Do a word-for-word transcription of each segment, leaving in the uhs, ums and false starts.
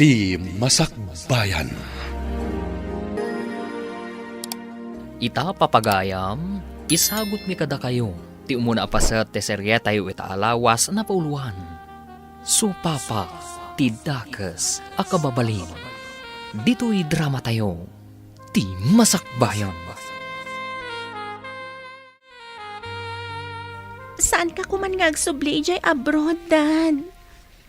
Ti Masakbayan. Ita, papagayam, isagutmi kadakayo ti umuna a paset ti serietayo ita a lawas a napauluan, Supapa ti Dakes a Kababalin. Ditoy dramatayo, Ti Masakbayan. Saanka koman nga agsubli idiay abroad, Dad?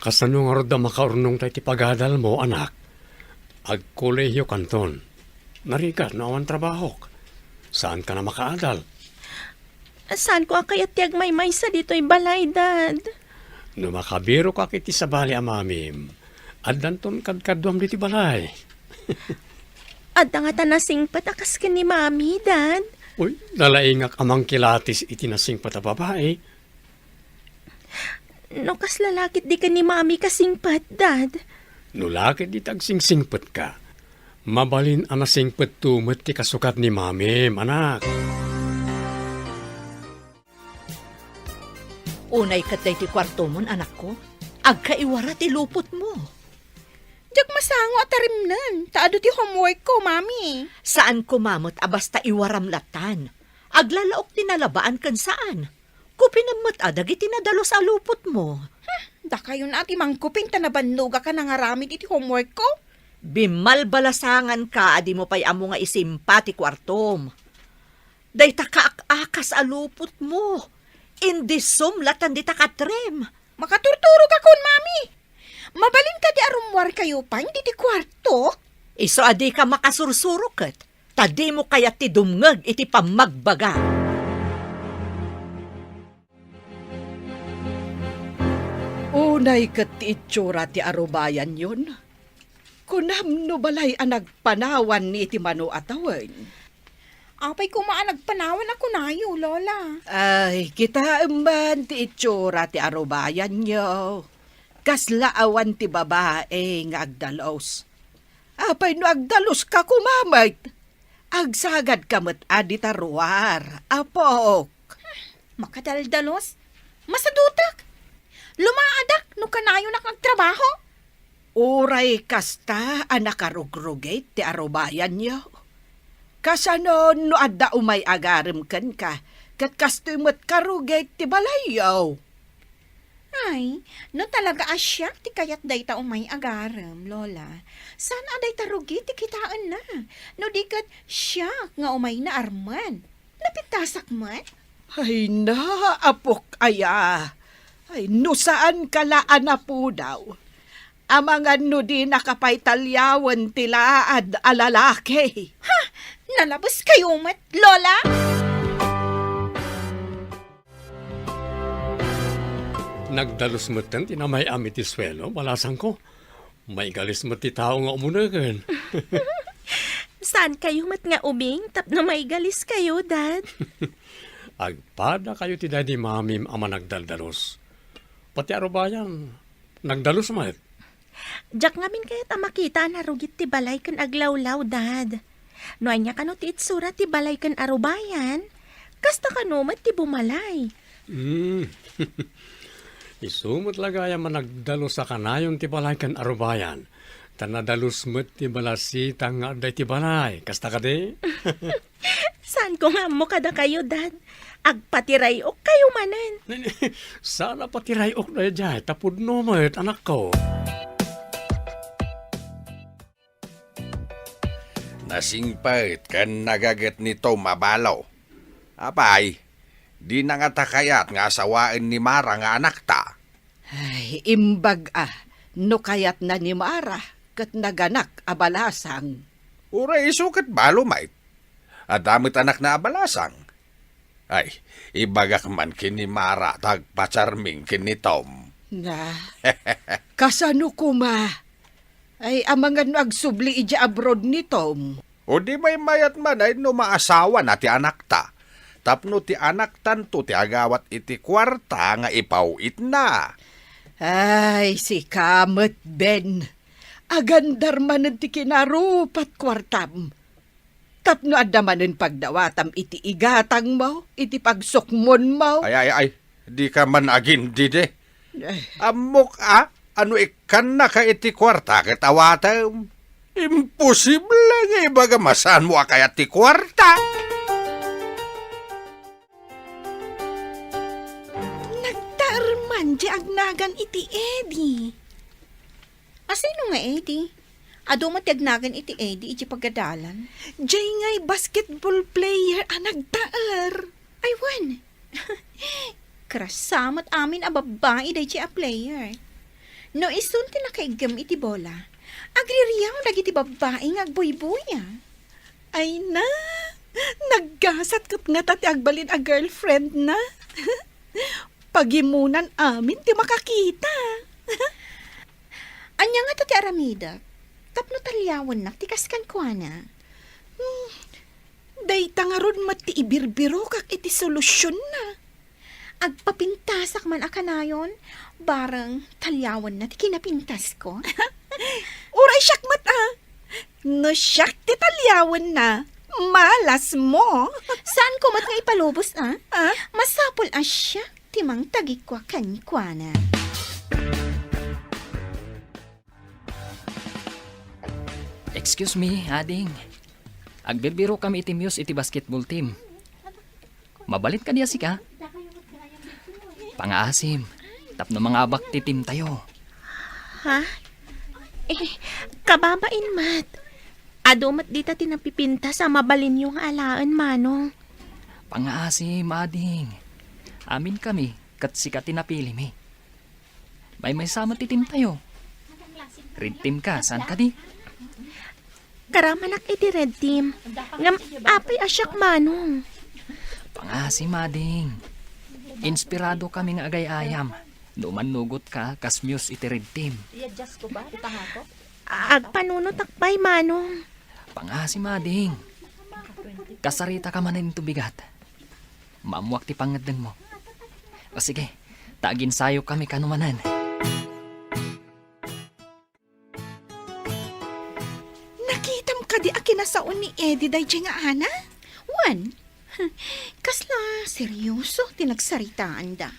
Kasano ngarud a makaurnongta iti pagadalmo, anak? Agkolehio kanton. Narigat no awan trabahok. Saanka a makaadal. Saanko a kayat ti agmaymaysa ditoy balay, Dad. No makabirokak iti sabali a mamim, addanton kadkaduam ditoy balay. Adda ngata nasingpet a kas ken ni Mami, Dad? Uy, nalaingak a mangkilatis iti nasingpet a babai. No kasla la ket di ken ni Mami kasingpet, Dad? No la ket dita agsingsingpetka, mabalin a nasingpetto met ti kasukat ni Mamim, anak. Unay ket daytoy kuartomon, anakko. Agkaiwara ti lupotmo. Diak masango a tarimnen, ta adu ti homeworkko, Mami. Saan koma met a basta iwaram latan. Aglalaok ti nalabaan ken saan. Kupinem met a dagiti nadalus a lupotmo. Hmm, dakayon a ti mangkupin ta nabannogak a nangaramid iti homeworkko. Bimmalbalasanganka a dimo pay ammo nga isimpa ti kuartom. Dayta kaak-akas a lupotmo. Indisom latan dita katrem. Makaturturogakon, Mami. Mabalin kadi a rummuarkayo pay diti kuarto? Isu a dika makasursuro ket, ta dimo kayat ti dumngeg iti pammagbaga. Unay ket ti itsura ti arubayanyon. Kunam no balay a nagpanawan iti mano a tawen. Apay koma a nagpanawan a kunayo, Lola? Ay, kitaem man ti itsura ti arubayanyo. Kasla awan ti babai nga agdalus. Apay no agdaluska koma met? Agsagadka met a dita ruar, apok. Makadaldalos? Masadutek? Lumaadak no kanayonak agtrabaho? Uray kasta a nakarugrugit ti arubayanyo. Kasano no adda umay agarem kenka, ket kastoy met karugit ti balayyo? Ay, no talaga a siak ti kayat dayta umay agarem, Lola, saan a dayta rugi ti kitaenna, no di ket siak nga umayna armen. Napintasak met? Ay na, apok aya. Ay, no saanka la a napudaw. Amangan no dinaka pay taliawen ti laad a lalaki. Ha! Nalabeskayo met, Lola? Nagdalus metten ti namay-am iti suelo, balasangko. Maigalis met ti tao nga umunegen. Saankayo met nga ubing tapno maigaliskayo, Dad? Agpadakayo ti daydi mamim a managdaldalus. Pati arubayan, nagdalus met. Diak ngamin kayat a makita a narugit ti balay ken aglawlaw, Dad. No ania kano ti itsura ti balay ken arubayan, kasta kano met ti bumalay. Hmm. Isu met la gayam a nagdalus a kanayon ti balay ken arubayan, ta nadalus met ti balasitang nga adda iti balay. Kasta kadi? Saanko nga ammo kadakayo, Dad. Agpatiray-okkayo manen. Saan a patiray-ok daydiay, ta pudno met, anakko. Nasingpet ken nagaget ni Tom a balo. Apay, dina ngata kayat nga asawaen ni Mara nga anakta? Ay, imbag a, no kayatna ni Mara ket naganak a balasang. Uray isu ket balo met. Adda met anakna a balasang. Ay, ibagak man ken ni Mara ta agpacharming ken ni Tom. Na, kasano koma? Ay, amangan no agsubli idiay abroad ni Tom. O di maymayat man ay no maasawana ti anakta. Tapno ti anaktanto ti agawat iti kuarta nga ipaw-itna. Ay, sika met, Ben. Agandar manen ti kinarupat kuartam. Tapno adda manen pagdawatam iti igatangmo, iti pagsukmonmo. Ay, ay, ay, dika man agindidi. Ay. Ammok a, A no ikkannaka iti kuarta ket awatem. Imposible nga ibagam a saanmo a kayat ti kuarta. Nagtaer man di agnagan iti Eddie. Asino nga Eddie? Adu met ti agnagan iti Eddie iti pagadalan. Jay ngay basketball player a nagtaer. Ay, wen. Krasa met amin a babbai dayjay a player. No isun ti nakaiggem iti bola, agririaw dagiti babbai nga agbuybuya. Ay na, naggasat ket ngata ti agbalin a girlfriend na. Pagimunan amin ti makakita. Ania ngata ti aramidek tapno taliawennak ti kas kenkuana? Hmm, dayta ngarud met ti ibirbirokak iti solusionna. Agpapintasak man a kanayon, bareng taliawenna ti kinapintasko. Uray siak met, a. No siak ti taliawenna, malasmo. Saanko met nga ipalubos, a? A? Masapul a siak ti mangtagikua kenkuana. Excuse me, ading. Agbirbirokami iti Muse iti basketball team. Mabalin kadi a sika? Pangaasim, tapno mangabak ti team tayo. Ha? Eh, kababain met. Adu met dita ti napipintas a mabalinyo nga alaen, Manong. Pangaasim, ading. Amin kami, ket sika ti napilimi. Maymaysa met ti team tayo. Red team ka, saan kadi? Karamanak iti red team. Ngem apay a siak, Manong? Pangaasim, ading. Inspirado kami nga agay-ayam. No mannugot ka, kas Muse iti red team. Agpanunotak pay, Manong. Pangaasim, ading. Kasarita ka manen iti bigat. Maammoak ti pangngeddengmo. O sige, ta aginsayo kami kano manen. Nakitam kadi a kinasao ni Eddie dayjay nga ana? Wen, kasla seryoso ti nagsaritaanda.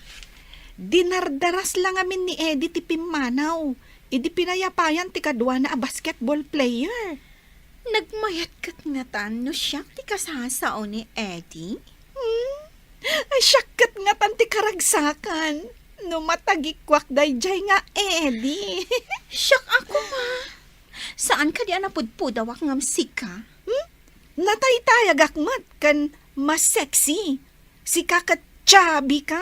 Dinardaras la ngamin ni Eddie ti pimmanaw idi pinayapayan ti kaduana a basketball player. Nagmayat ket ngatan no siak ti kasasao ni Eddie? Hmm? Ay, siak ket ngatan ti karagsakan no matagikuak dayjay nga Eddie. Siak a koma. Saan kadi a napudpudawak ngem sika? Hmm? Nataytayagak met ken mas sexy. Sika ket chubby ka.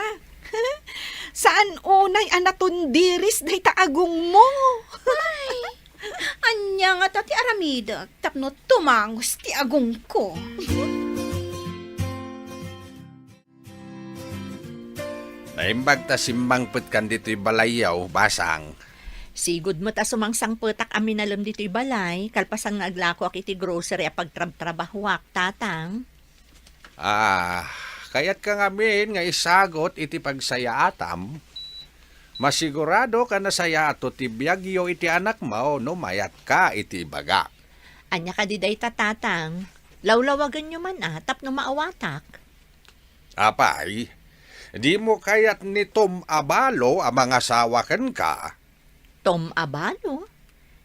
Saan unay a natundiris dayta agongmo? Ay, ania ngata ti aramidek tapno tumangos ti agongko? Naimbag ta simmangpetkan ditoy balayyo, Basang. Sigud met a sumangsangpetak a minalem ditoy balay, kalpasan nga aglakoak iti grocery a pagtrabtrabahoak, Tatang. Ah, kayatka ngamin nga isagut iti pagsayaatam? Masigurado a nasayaato ti biagyo iti anakmo no mayatka iti ibagak. Ania kadi dayta, Tatang? Lawlawagenyo man a tapno maawatak. Apay, dimo kayat ni Tom Abalo a mangasawa kenka? Tom Abalo?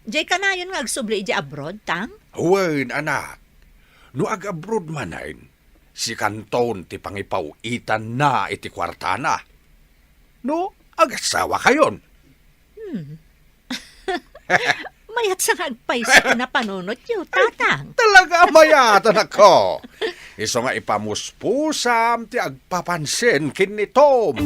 Jay kanayon nga agsubli idiay abroad, Tang? Wen, anak. No ag-abroad manen, sikanton ti pangipaw-itanna iti kuartana. No, agasawakayon. Hmm. Mayat sa nga agpayso ti napanunotyo, Tatang. Talaga a mayat, anakko. Isu nga ipamuspusam ti agpapansin ken ni Tom.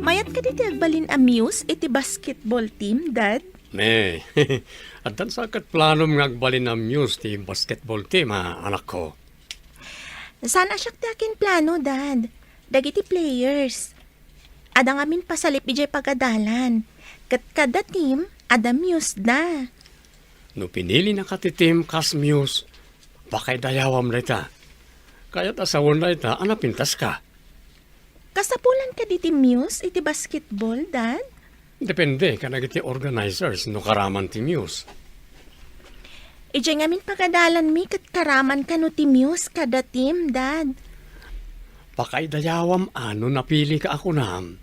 Mayat kadi ti agbalin a Muse iti basketball team, Dad? Ne, addan sa ket planom nga agbalin a Muse ti basketball team, a, anakko? Saan a siak ti akinplano, Dad. Dagiti players. Adda ngamin pasalip idiay pagadalan. Ket kada team, adda Muse da. No pinilinaka ti team kas Muse, pakaidayawam dayta. Kayat a sawen dayta a napintaska. Kasapulan kadi ti Muse iti basketball, Dad? Depende kadagiti organizers no karaman ti Muse. Idiay ngamin pagadalanmi ket karaman kano ti Muse kada team, Dad? Pakaidayawam a no napilika a kunam.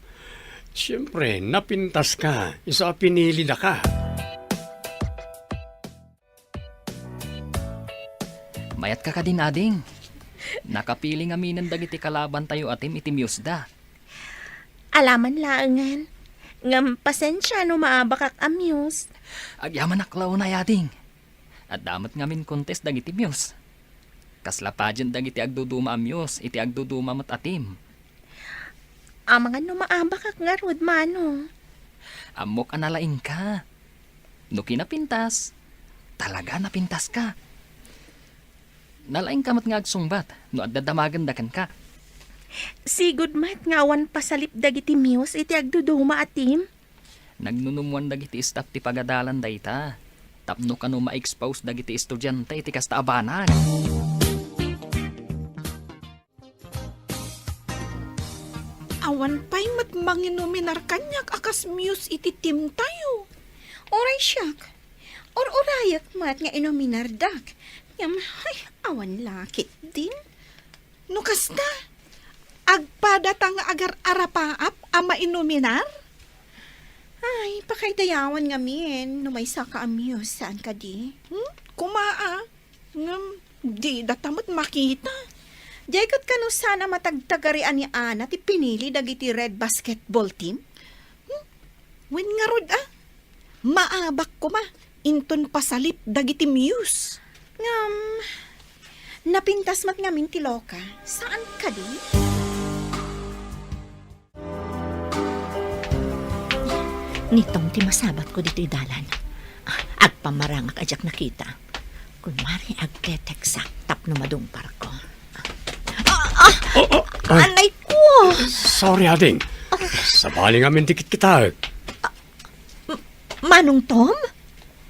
Siempre, napintaska, isu a pinilidaka. Mayat ka kadin, ading. Nakapili ngaminen dagiti kalabantayo a team iti muse da. Alaman laengen. Ngem pasensia no maabakak a muse. Agyamanak la unay, ading. Adda met ngamin contest dagiti muse. Kasla pageant dagiti agduduma a muse iti agduduma met a team. Amangan no maabakak ngarud, Manong. Ammok a nalaingka. No kinapintas, talaga napintaska. Nalaingka met nga agsungbat no adda damagenda kenka. Sigud met nga awan pasalip dagiti muse iti agduduma a team. Nagnunummoan dagiti staff ti pagadalan dayta tapno kano ma-expose dagiti estudiante iti kasta a banag. Awan pay met manginuminar kaniak a kas muse iti teamtayo. Uray siak, ur-urayek met nga inuminardak. Ngem, ay, awan la ketdin. No kasta, agpadata nga agar-arapaap a mainuminar? Ay, pakaidayawan ngamin no maysaka a muse, saan kadi? Hmm? Kuma a. Ngem, didata met makita. Diay ket kano sana matagtagarian ni Ana ti pinili dagiti red basketball team? Hmm? Wen ngarud a, maabak koma inton pasalip dagiti muse. Ngem, napintas met ngamin ti loka, saan kadi? Ni Tom ti masabatko ditoy dalan. Agpamarangak a diak nakita. Kunwari, agteteksak tapno madungparko. Ah, ah! Oh, oh, oh. Anay ko! Sorry, ading. Sabali ngamin ti kitkitaek. M-, Manong Tom?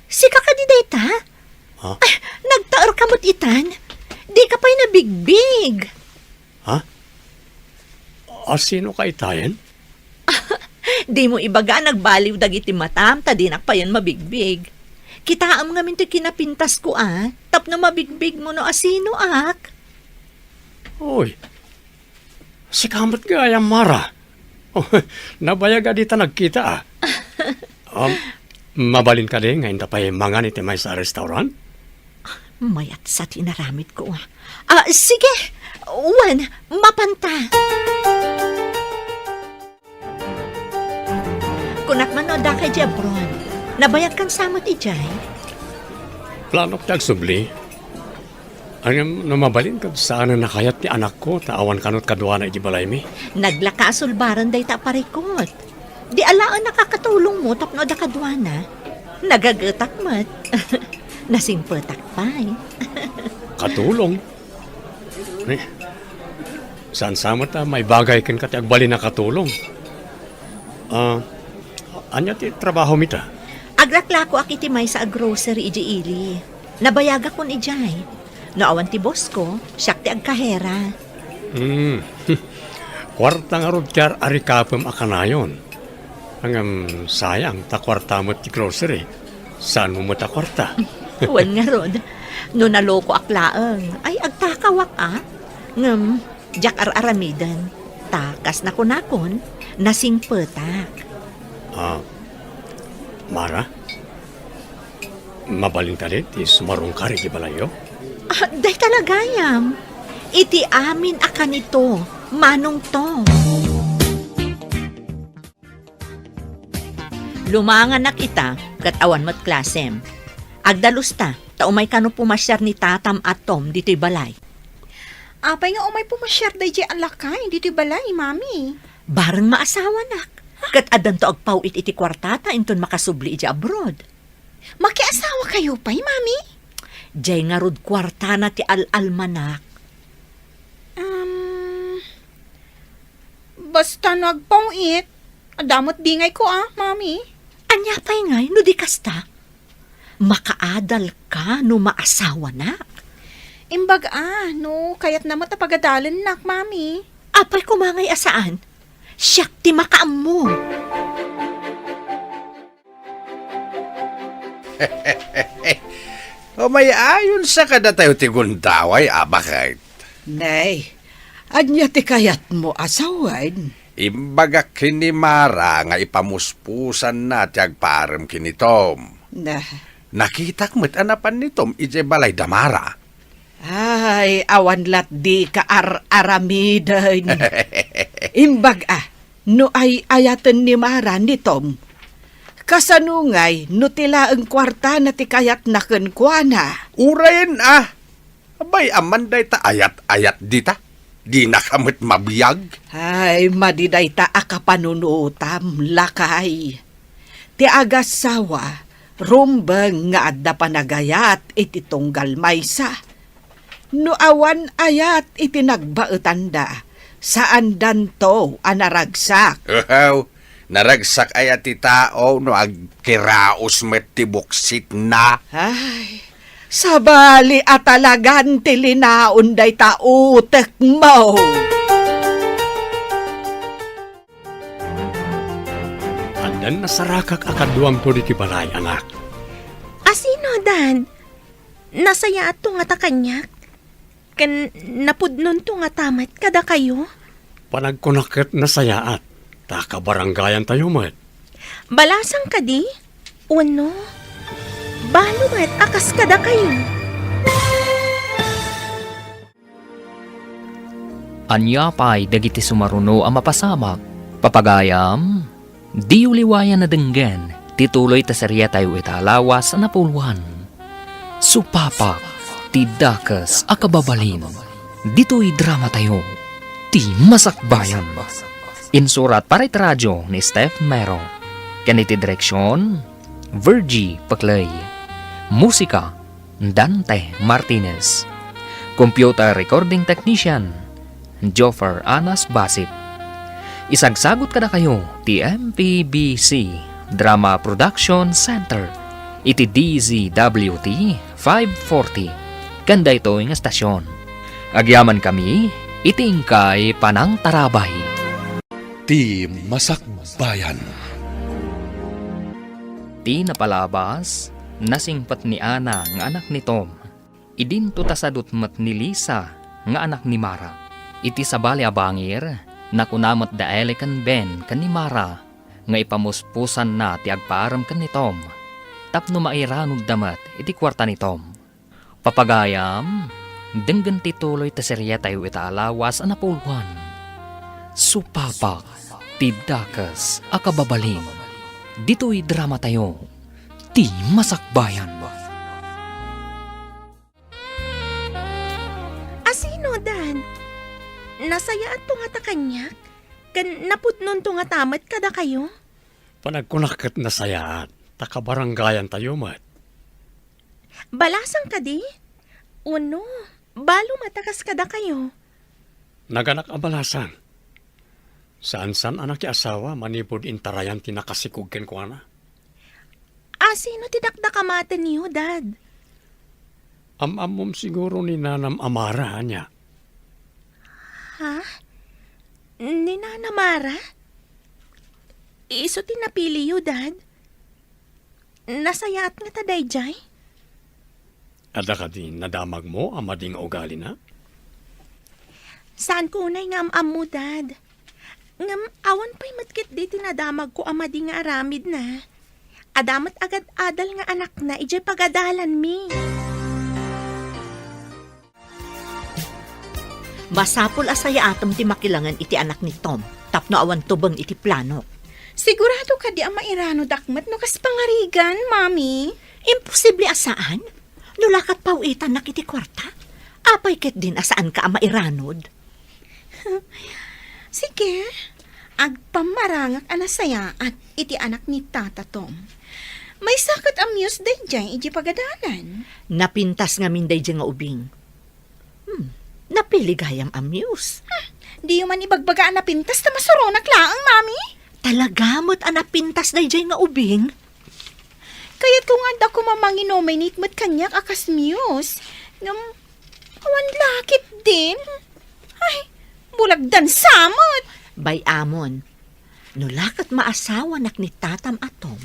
Sika kadi dayta? Ha? Ah, nagtaerka met itan. Dika pay nabigbig. Ha? A, sino ka itayen? Dimo ibaga a nagbaliw dagiti matam ta dinak payen mabigbig. Kitaem ngamin toy kinapintasko a, tapno mabigbigmo no asinoak. Oy, sika met gayam, Mara. Oh, nabayag a dita nagkita a. Um, mabalin kadi nga inta pay mangan iti maysa a restaurant? Mayat sa ti inaramidko. Ah, sige. Wen, mapanta. Kunak man no addaka idiay abroad. Nabayagkan sa met idiay? Planok ti agsubli. Ngem no mabalin ket saan a nakayat ti anakko ta awan kano kaduana idiay balaymi. Naglaka a sulbaran dayta a parikut. Di alaen a kakatulongmo tapno adda kaduana. Nagagetak met. Nasingpetak pay. Katulong? Eh, saan sa met a maibagay kenka ti agbalin a katulong? Ah, ania ti trabahom ita? Aglaklakoak iti maysa a grocery idiay ili. Nabayagakon idiay. No awan ti bossko, siak ti agkahera. Hmm. Kuarta ngarud ti ar-arikapem a kanayon. Ngem sayang, ta kuarta met ti grocery. Saanmo met a kuarta? Wen ngarud, no nalokoak laeng, ay agtakawak a. Ngem, diak ar-aramiden. Ta kas nakunakon, nasingpetak. Ah, Mara? Mabalin kadi ti sumarungkar iti balayyo? Ah, dayta la gayam. Iti amin a kanito, Manong Tom. Lumanganak ita, ket awan met klasem. Agdalusta, ta umay kano pumasiar ni tatam a Tom ditoy balay. Apay nga umay pumasiar daydiay a lakay ditoy balay, Mami? Bareng maasawanak. Ket addanto agpaw-it iti kuartata inton makasubli idiay abroad. Makiasawakayo pay, Mami? Diay ngarud kuartana ti al-almanak. Um, basta no agpaw-it, adda met dingayko a, Mami. Ania pay ngay no di kasta? Makaadalka no maasawanak. Imbag a, no kayatna met a pagadalennak, Mami. Apay koma ngay a saan? Siak ti makaammo. Umay-ayon sa kadatayo ti gundaway, a baket. Nay, Ania ti kayatmo a sawen? Imbagak ken ni Mara nga ipamuspusanna ti agpaarem ken ni Tom. Na. Nakitak met a napan ni Tom idiay balay da Mara. Ay, awan lat dika ar-aramiden. Imbag a, no ay-ayaten ni Mara ni Tom, kasano ngay no ti laeng kuartana ti kayatna kenkuana? Urayen a. Abay, aman dayta ayat-ayat dita. Dinaka met mabiag. Ay, madi dayta a kapanunotam, lakay. Ti agassawa, rumbeng nga adda panagayat iti tunggal maysa. No awan ayat iti nagbaetanda, saandanto a naragsak. Uhaw, naragsak aya ti tao no agkiraos met ti buksitna. Ay, sabali a talagan ti linaon dayta utekmo. Addan nasarakak a kaduamto diti balay, anak. Asino, Dad? Nasayaatto ngata kaniak? Ken napudnonto ngata met kadakayo? Panagkunak ket nasayaat, ta kabarangayantayo met. Balasang kadi? Wenno, balo met a kas kadakayo? Ania pay dagiti sumaruno a mapasamak? Papagayam, diyo liwayan a denggen ti tuloy ta seriatayo ita a lawas a napuloan. Supapak ti dakes a kababalin. Ditoy dramatayo, Ti Masakbayan. Insurat para iti radio ni Steph Mero. Ken iti direksion, Virgie Peclay. Musika, Dante Martinez. Computer Recording Technician, Joffer Anas Basit. Isagsagut kadakayo ti M P B C Drama Production Center iti D Z W T five forty ken daytoy nga estasion. Agyamankami iti inkay panangtarabay. Ti Masakbayan. Ti napalabas, nasingpet ni Ana nga anak ni Tom. Idinto ta sadut met ni Lisa nga anak ni Mara. Iti sabali a bangir, nakuna met da Eli ken Ben ken ni Mara nga ipamuspusanna ti agpaarem ken ni Tom tapno mairanudda met iti kuarta ni Tom. Papagayam, denggen ti tuloy ti seriatayo ita a lawas a napuloan. Supapak ti dakes a kababalin. Ditoy dramatayo, Ti Masakbayan. Asino, Dad? Nasayaatto ngata kaniak? Ken napudnonto ngata met kadakayo? Panagkunak ket nasayaat, ta kabarangayantayo met. Balasang kadi? Wenno, balo met a kas kadakayo? Naganak a balasang. Saan-saan a nakiasawa manipud intarayan ti nakasikog kenkuana. Asino ti dakdakamatenyo, Dad? Am-ammom siguro ni Nanam a Mara, ania? Ha? Ni Nana Mara? Isu ti napiliyo, Dad? Nasayaat ngata daydiay? Adda kadi nadamagmo a madi nga ugalina? Saanko unay nga am-ammo, Dad. Ngem awan pay met ketdi ti nadamagko a madi nga aramidna. Adda met agad-adal nga anakna idiay pagadalanmi. Masapul a sayaatem ti makilangen iti anak ni Tom tapno awan tubeng iti planok. Sigurado kadi a mairanudak met no kas pangarigan, Mami? Imposible a saan. No la ket paw-itannak iti kuarta, apay ketdin a saanka a mairanud? Sige, agpammarangak a nasayaat iti anak ni Tata Tom. Maysa ket a muse daydiay idiay pagadalan. Napintas ngamin daydiay nga ubing. Hmm, napili gayam a muse. Hmm, diyo man ibagbaga a napintas ta masuronak laeng, Mami? Talaga met a napintas daydiay nga ubing? Kayatko nga adda koma manginominate met kaniak a kas muse. Ngem, awan la ketdin. Ay, bulag dansa met. Bay-amon, no la ket maasawanak ni Tatam a Tom,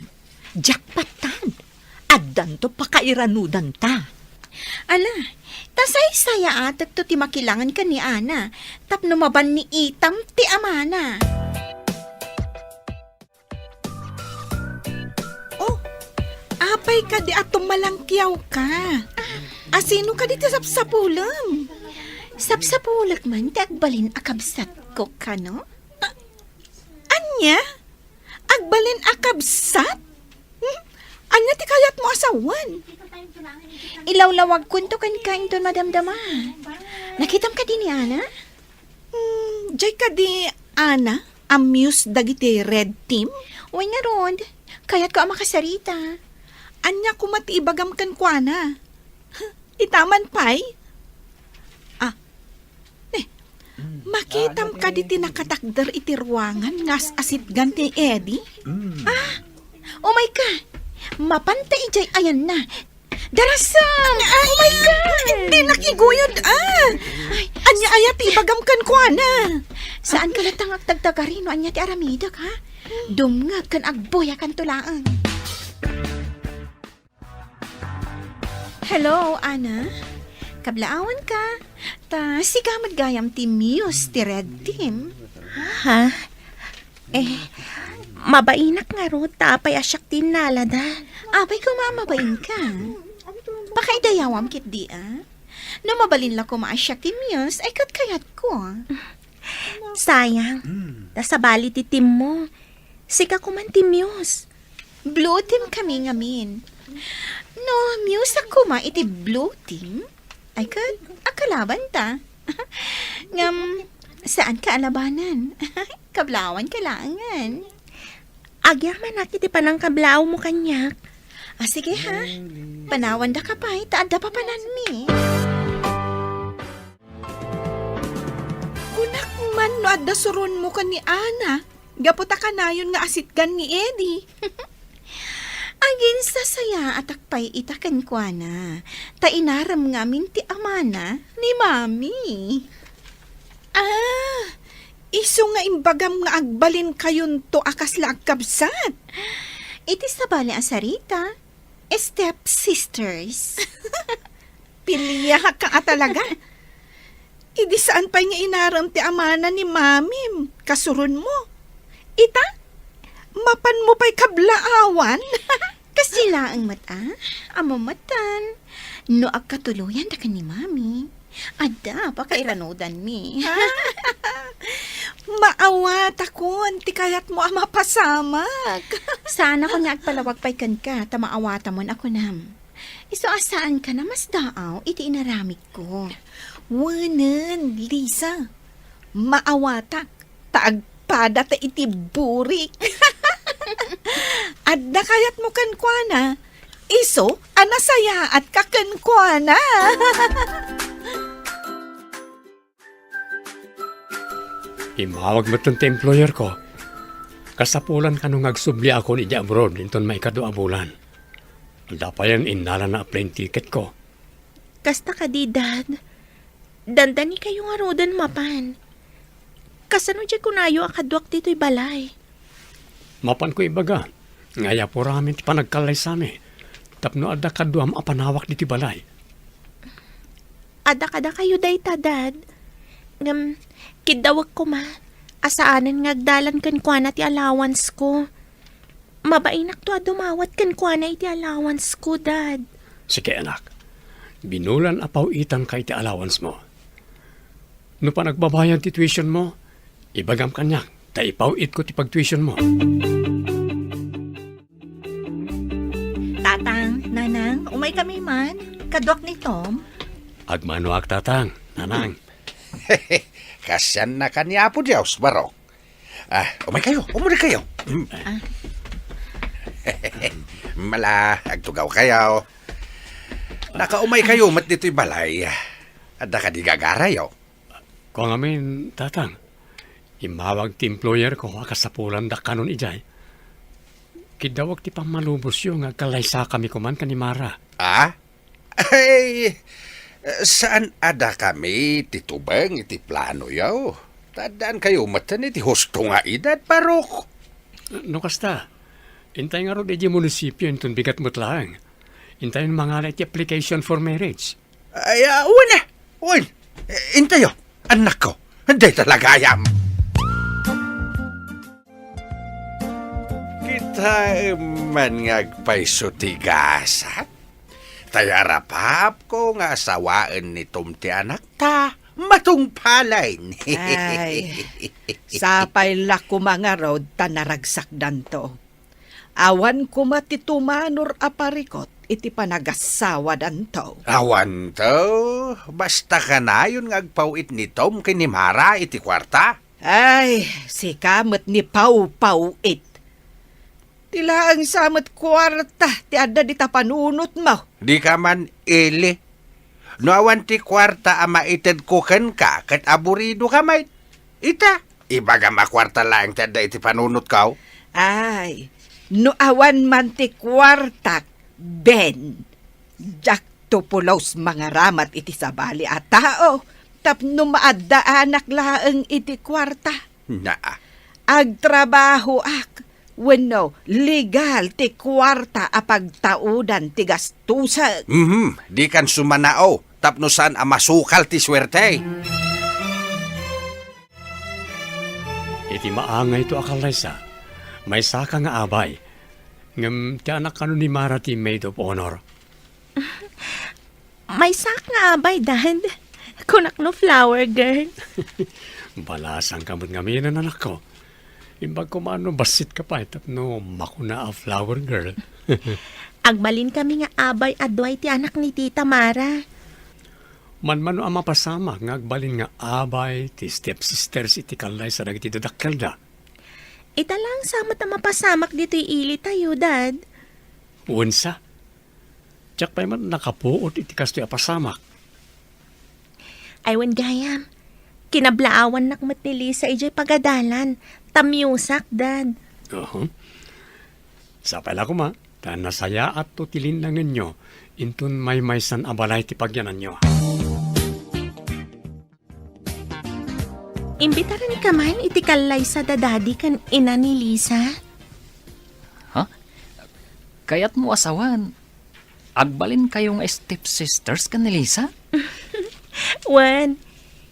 jackpottan. Addanto pakairanudanta. Ala, Ta saysayaatekto ti makilangen ken ni Ana tapno mabanniitam ti amana. Oh, apay kadi a tumalangkiawka? Asino kadi ti sapsapulem? Sapsapulek man ti agbalin a kabsatko, kano? Ania? Agbalin a kabsat? Hmm? Ania ti kayatmo a sawen? Ilawlawagkonto kenka inton madamdama. Nakitam kadi ni Ana? Hmm, diay kadi Ana a muse dagiti Red Team? Wen ngarud, kayatko a makasarita. Ania koma ti ibagam kenkuana? Ita man pay? Ah, eh, makitam kadi ti nakatakder iti ruangan nga as-asitgan ni Eddie? Ah, umayka. Mapanta idiay ayanna. Darasam! Ay, oh my God! Hindi nakiguyod, ah! Ay, ania aya ti ibagam kenkuana? Saanka latta nga agtagtagari no ania ti aramidek, ha? Dumngeg ken agbuyakanto laeng. Hello, Ana. Kablaawanka. Ta sika met gayam ti muse ti Red Team. Ha? Eh, mabainak ngarud ta apay a siak ti innalada. Apay koma a mabainka? Pakaidayawam ketdi a. No mabalin la koma a siak ti muse, ay ket kayatko. Sayang. Ta sabali ti teammo. Sika koman ti muse. Blue team kami ngamin. No, muse koma iti blue team, ay ket, akalabanta. Ngem, saanka a labanan. Kablaawanka laengen. Agyamanak iti panangkablaawmo kaniak. Ah, sige ha. Panawandaka pay, ta adda papananmi. Kunak man no adda suronmo ken ni Ana, gapu ta kanayon nga asitgan ni Eddie. Aginsasayaatak pay ita kenkuana, ta inarem ngamin ti amana ni Mami. Ah, isu nga imbagam nga agbalinkayonto a kasla agkabsat? Iti sabali a sarita, step sisters. Piliak a talaga. Idi saan pay nga inarem ti amana ni Mamim, kasuronmo. Ita, mapanmo pay kablaawan? Kasdi laeng met a, ammo metten. No agkatuloyan da ken ni Mami, adda pakairanudanmi. Maawatakon ti kayatmo a mapasamak. Saanakon nga agpalawag pay kenka, ta maawatamon a kunam. Isu a saanka a masdaaw iti inaramidko. Wenen, Lisa, maawatak ta agpadata iti burik. Adda kayatmo kenkuana, isu a nasayaatka kenkuana. Immawag metten ti employerko. Kasapulan kano nga agsubliakon idiay abroad inton maikadua a bulan. Adda payen innalana a plane ticketko. Kasta kadi, Dad. Dandanikayo ngaruden mapan. Kasano diay kunayo a kaduak ditoy balay? Mapanko ibaga nga ayapuramin ti panagkallaysami tapno adda kaduam a panawak ditoy balay. Adda kadakayo dayta, Dad. Ngem, kiddawek koma a saanen nga agdalan kenkuana ti allowance ko. Mabainakto a dumawat kenkuana iti allowance ko, Dad. Sige, anak. Binulan a paw-itanka iti allowance mo. No panagbabayad ti tuition mo, ibagam kaniak, ta ipaw-itko ti pagtuition mo. Tatang, Nanang, umay kami man. Kaduak ni Tom. Agmanoak, Tatang, Nanang. Kasiannaka ni Apo Dios, Barok. Ah, umay kayo, umuli kayo. Mm. Ah. Mala, agtugaw kayo. Nakaumay kayo met ditoy balay. Adda kadi gagarayo? Kua ngamin, Tatang. Immawag ti employer ko a kasapulan dakkanon idiay. Kiddawek ti pammalubosyo nga agkallaysakami koman ken ni Mara. Ah? Ay, saan a dakami ti tubeng iti planoyo? Ta addaan kayo metten iti husto nga edad, Barok. No kasta, intay ngarud idiay munisipio inton bigat met laeng. Intayon mangala iti application for marriage. Ay, ah, wen, eh, wen. Eh, intayo, annakko. Dayta la gayam. Kitaem man nga agpayso ti gasat. Tay arapapko nga asawaen ni Tom ti anakta, matungpalen. Ay, sapay la koma ngarud ta naragsakdanto. Awan koma ti tumanor a parikut iti panagasawadanto. Awanto, basta kanayon nga agpaw-it ni Tom ken ni Mara iti kuarta. Ay, sika met ni pawpaw-it. Ti laeng sa met kuarta ti adda dita panunotmo. Dika man ili. No awan ti kuarta a maitedko kenka ket aburidoka met. Ita, ibagam a kuarta laeng ti adda iti panunotko. Ay, no awan man ti kuartak, Ben, diakto pulos mangaramat iti sabali a tao tapno maaddaanak laeng iti kuarta. Naa. Agtrabahoak wenno legal ti kuarta a pagtaudan ti gastusek. Mhm, dikan sumanao tapno saan a masukal ti suerte. Iti maangayto a kallaysa, maysaka nga abay, ngem ti anak kano ni Mara ti maid of honor. Maysak nga abay, Dad. Kunak no flower girl. Balasangka met ngamin, anakko. Imbag koma no bassitka pay tapno makuna a flower girl. Agbalin kami nga abay a dua iti anak ni Tita Mara. Manmano a mapasamak nga agbalin nga abay ti stepsisters iti kallaysa dagiti dadakkelda. Ita lang sa met a mapasamak ditoy ili tayo, Dad. Wensa? Diak pay met nakapuot iti kastoy a pasamak. Ay, wen gayam. Kinablaawannak met ni Lisa idiay pagadalan. Tamiosak, Dad. Aha. Sapay la koma, ta nasayaatto ti linnangenyo inton maymaysan a balay ti pagyananyo. Imbitaranka man iti kallaysa da Daddy ken ina ni Lisa? Ha? Kayatmo a sawen, agbalinkayo nga stepsisters ken ni Lisa? Wen,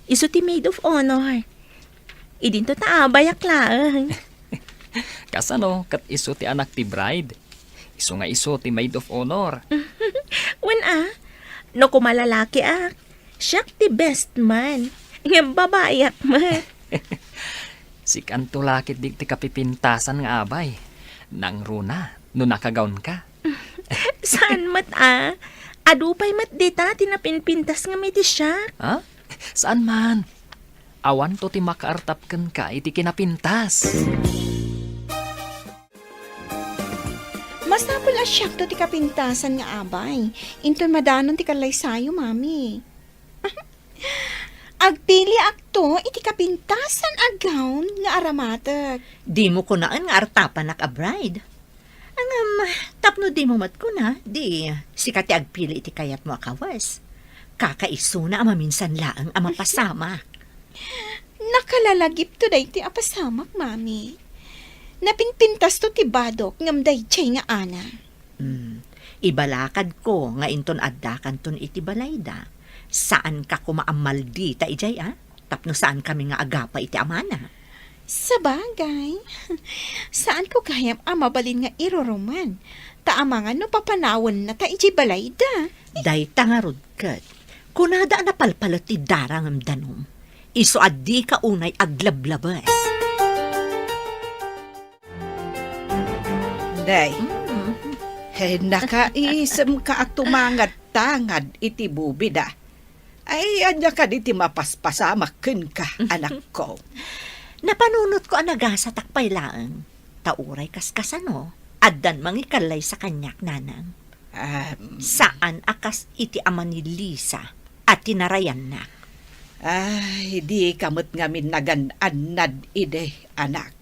isu ti maid of honor. Idinto ta abayak laeng. Kasano ket isu ti anak ti bride? Isu nga isu ti maid of honor. Wen a, no koma lalakiak, siak ti best man. Ngem babaiak met. Sikanto la ketdi ti kapipintasan nga abay. Nangruna no nakagawnka. Saan met a? Adu pay met dita ti napinpintas ngem iti siak. Ha? Saan man. Awanto ti makaartap kenka iti kinapintas. Masapul a siakto ti kapintasan nga abay. Inton madanon ti kallaysayo, Mami. Agpiliakto iti kapintasan a gown nga aramatek. Dimo kunaen nga artapanak a bride. Ngem, tapno dimo met kuna, di sika ti agpili iti kayatmo a kawes. Kakaisuna a maminsan laeng a mapasamak. Nakalalagipto daytoy a pasamak, Mami. Napinpintasto ti badok ngem daydiay nga ana. Hmm. Ibalakadko nga inton addakanton iti balayda, saanka koma a maldita idiay a, tapno saankami nga agapa iti amana. Sabagay, saanko gayam a mabalin nga iruruman, ta amangan no papanawennata idiay balayda. Dayta ngarud ket, kunada a napalpalet ti dara ngem danum, isu a dika unay aglablabes. Day, mm, he, nakaisem ka a tumangad-tangad iti bubida. Ay, ania kadi ti mapaspasamak kenka, anakko? Napanunotko a nagasatak pay laeng. Ta uray kaskasano, addan mangikallaysa kaniak, nanang. Am. Saan a kas iti ama ni Lisa a tinarayannak. Ay, dika met ngamin nagan-annad idi, anak.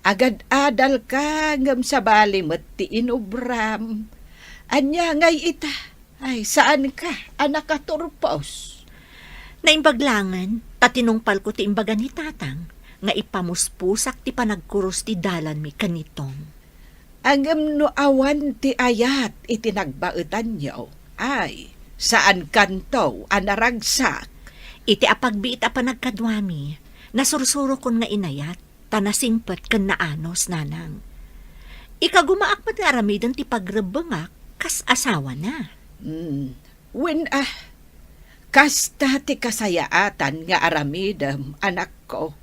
Agad-adalka ngem sabali met ti inubram. Ania ngay ita? Ay, saanka a nakaturpos? Naimbag laengen, ta tinungpalko ti imbaga ni Tatang nga ipamuspusak ti panagkurus ti dalanmi ken ni Tom. Ngem no awan ti ayat iti nagbaetanyo, ay, Saankanto a naragsak. Iti apagbiit a panagkaduami, nasursurokon nga inayat, ta nasingpet ken naanus, nanang. Ikagumaak met nga aramiden ti pagrebbengak kas asawana. Hmm. Wen a, kasta ti kasayaatan nga aramidem, anakko.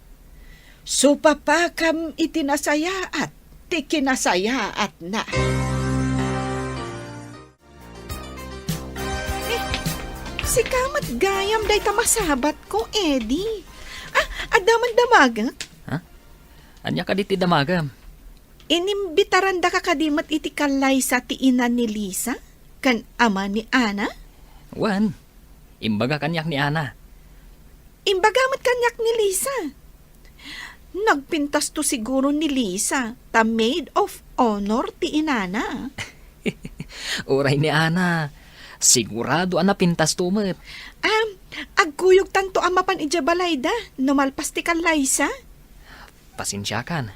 Supapakam iti nasayaat ti kinasayaatna. Eh, sika met gayam dayta masabatko, Eddie. Ah, adda man damagek? Ha? Ania kadi ti damagem? Inimbitarandaka kadi met iti kallaysa ti ina ni Lisa ken ama ni Ana? Wen, imbaga kaniak ni Ana. Imbaga met kaniak ni Lisa. Nagpintasto siguro ni Lisa ta maid of honor ti inana. Uray ni Ana, sigurado a napintasto met. Ah, agkuyogtanto a mapan idiay balayda no malpas ti kallaysa? Pasensiakan,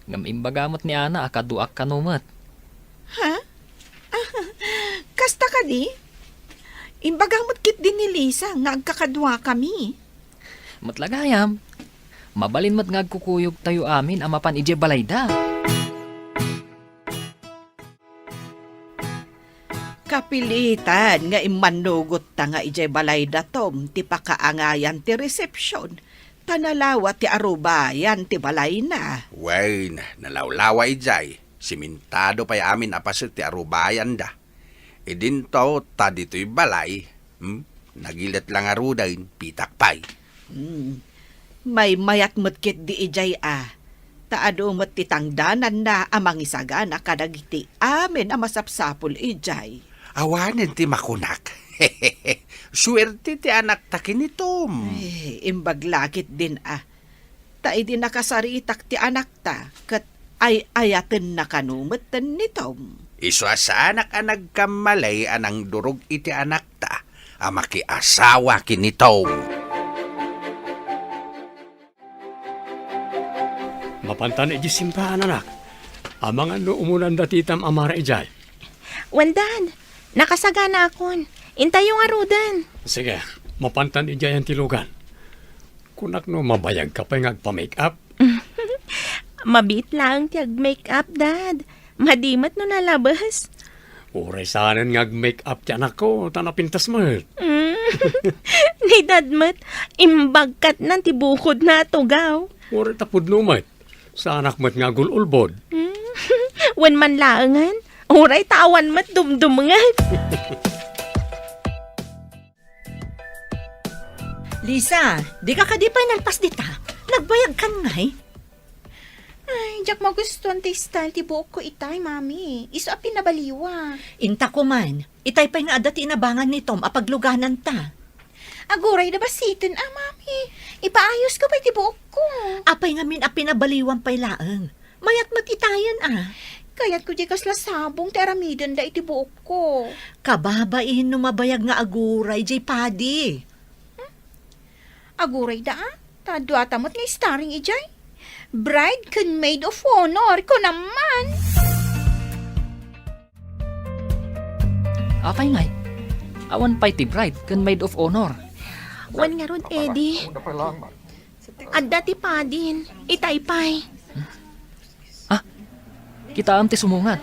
ngem imbaga met ni Ana a kaduak kano met. Ha? Kasta kadi? Imbaga met ketdi ni Lisa nga agkakaduakami. Met la gayam, mabalin met nga agkukuyogtayo amin a mapan idiay balayda. Kapilitan nga immannugotta nga idiay balayda, Tom, ti pakaangayan ti resepsion, ta nalawa ti arubayan ti balayna. Wen, nalawlawa idiay. Simentado pay amin a paset ti arubayanda. Idinto ta ditoy balay, hmm, nagilet la ngaruden, pitak pay. Hmm. Maymayat met ketdi idiay a, ta adu met ti tangdananna a mangisagana kadagiti amin a masapsapul idiay. Awanen ti makunak. Suerte ti anakta ken ni Tom. Ay, imbag la ketdin a. Ta idi nakasaritak ti anakta, ket ay-ayatenna kano metten ni Tom. Isu a saanak a nagkammalay a nangdurog iti anakta a makiasawa ken ni Tom. Mapantan idiay simbahan, anak. Amangan no umunan dati itam a mara idiay. Wen, Dad, nakasaganaakon. Intayo ngaruden. Sige, mapantan idiay ti lugan. Kunak no mabayagka pay nga agpa-make-up? Mabiit laeng ti ag-make-up, Dad. Madi met no nalabes. Uray saanen nga ag-make-up ti anakko, ta napintas met. Mm. Ni Dad met, imbagkatnan ti bukodna a tugaw. Uray ta pudno met. Saanak met nga agul-ulbod. Mm. Wen man laengen, uray ta awan met dumdumngeg. Lisa, dika kadi pay nalpas dita? Nagbayagkan ngay? Ay, diak magustuan ti style ti buokko itay, Mami. Isu a pinabaliwa. Inta koman, itay pay nga adda ti inabangan ni Tom a paglugananta. Aguray da basiten a, Mami. Ipaayosko pay ti buokko. Apay ngamin a pinabaliwan pay laeng? Mayat met itayen a. Kayatko diay kasla sabong ti aramidenda iti buokko. Kababain no mabayag nga aguray diay padi. Hmm? Aguray da a? Ta duata met nga starring idiay. Bride ken maid of honor, kunam man. Apay ngay? Awan pay ti bride ken maid of honor. Wen ngarud, Eddie. Adda ti padin. Itay pay. Ah, kitaem ti sumungad.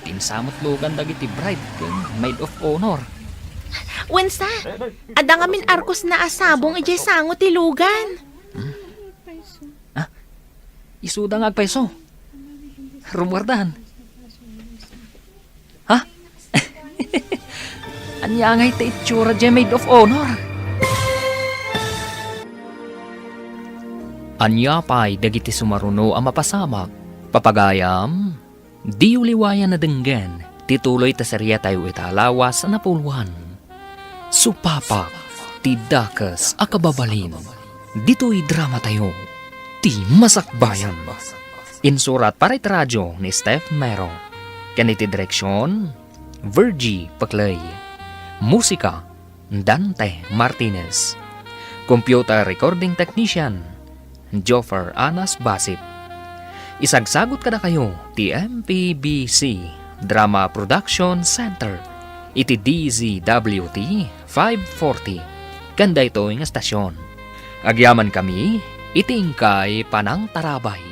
Pinsa met lugan dagiti bride ken maid of honor. Wen sa, adda ngamin arkosna a sabong idiay sango ti lugan. Hmm? Ah, isuda nga agpayso. Rummuardan. Ha? Ania ngay ti itsura diay maid of honor? Ania pay dagiti sumaruno a mapasamak? Papagayam, diyo liwayan a denggen ti tuloy ta seriatayo ita a lawas a napuloan. Supapak ti dakes a kababalin. Ditoy dramatayo, ti Masakbayan. Insurat para iti radio ni Steph Mero. Ken iti direksion, Virgie Peclay. Musika, Dante Martinez. Computer recording technician, Joffer Anas Basit. Isagsagut kadakayo ti M P B C Drama Production Center. iti D Z W T five forty ken daytoy nga estasion. Agyamankami iti inkay panangtarabay.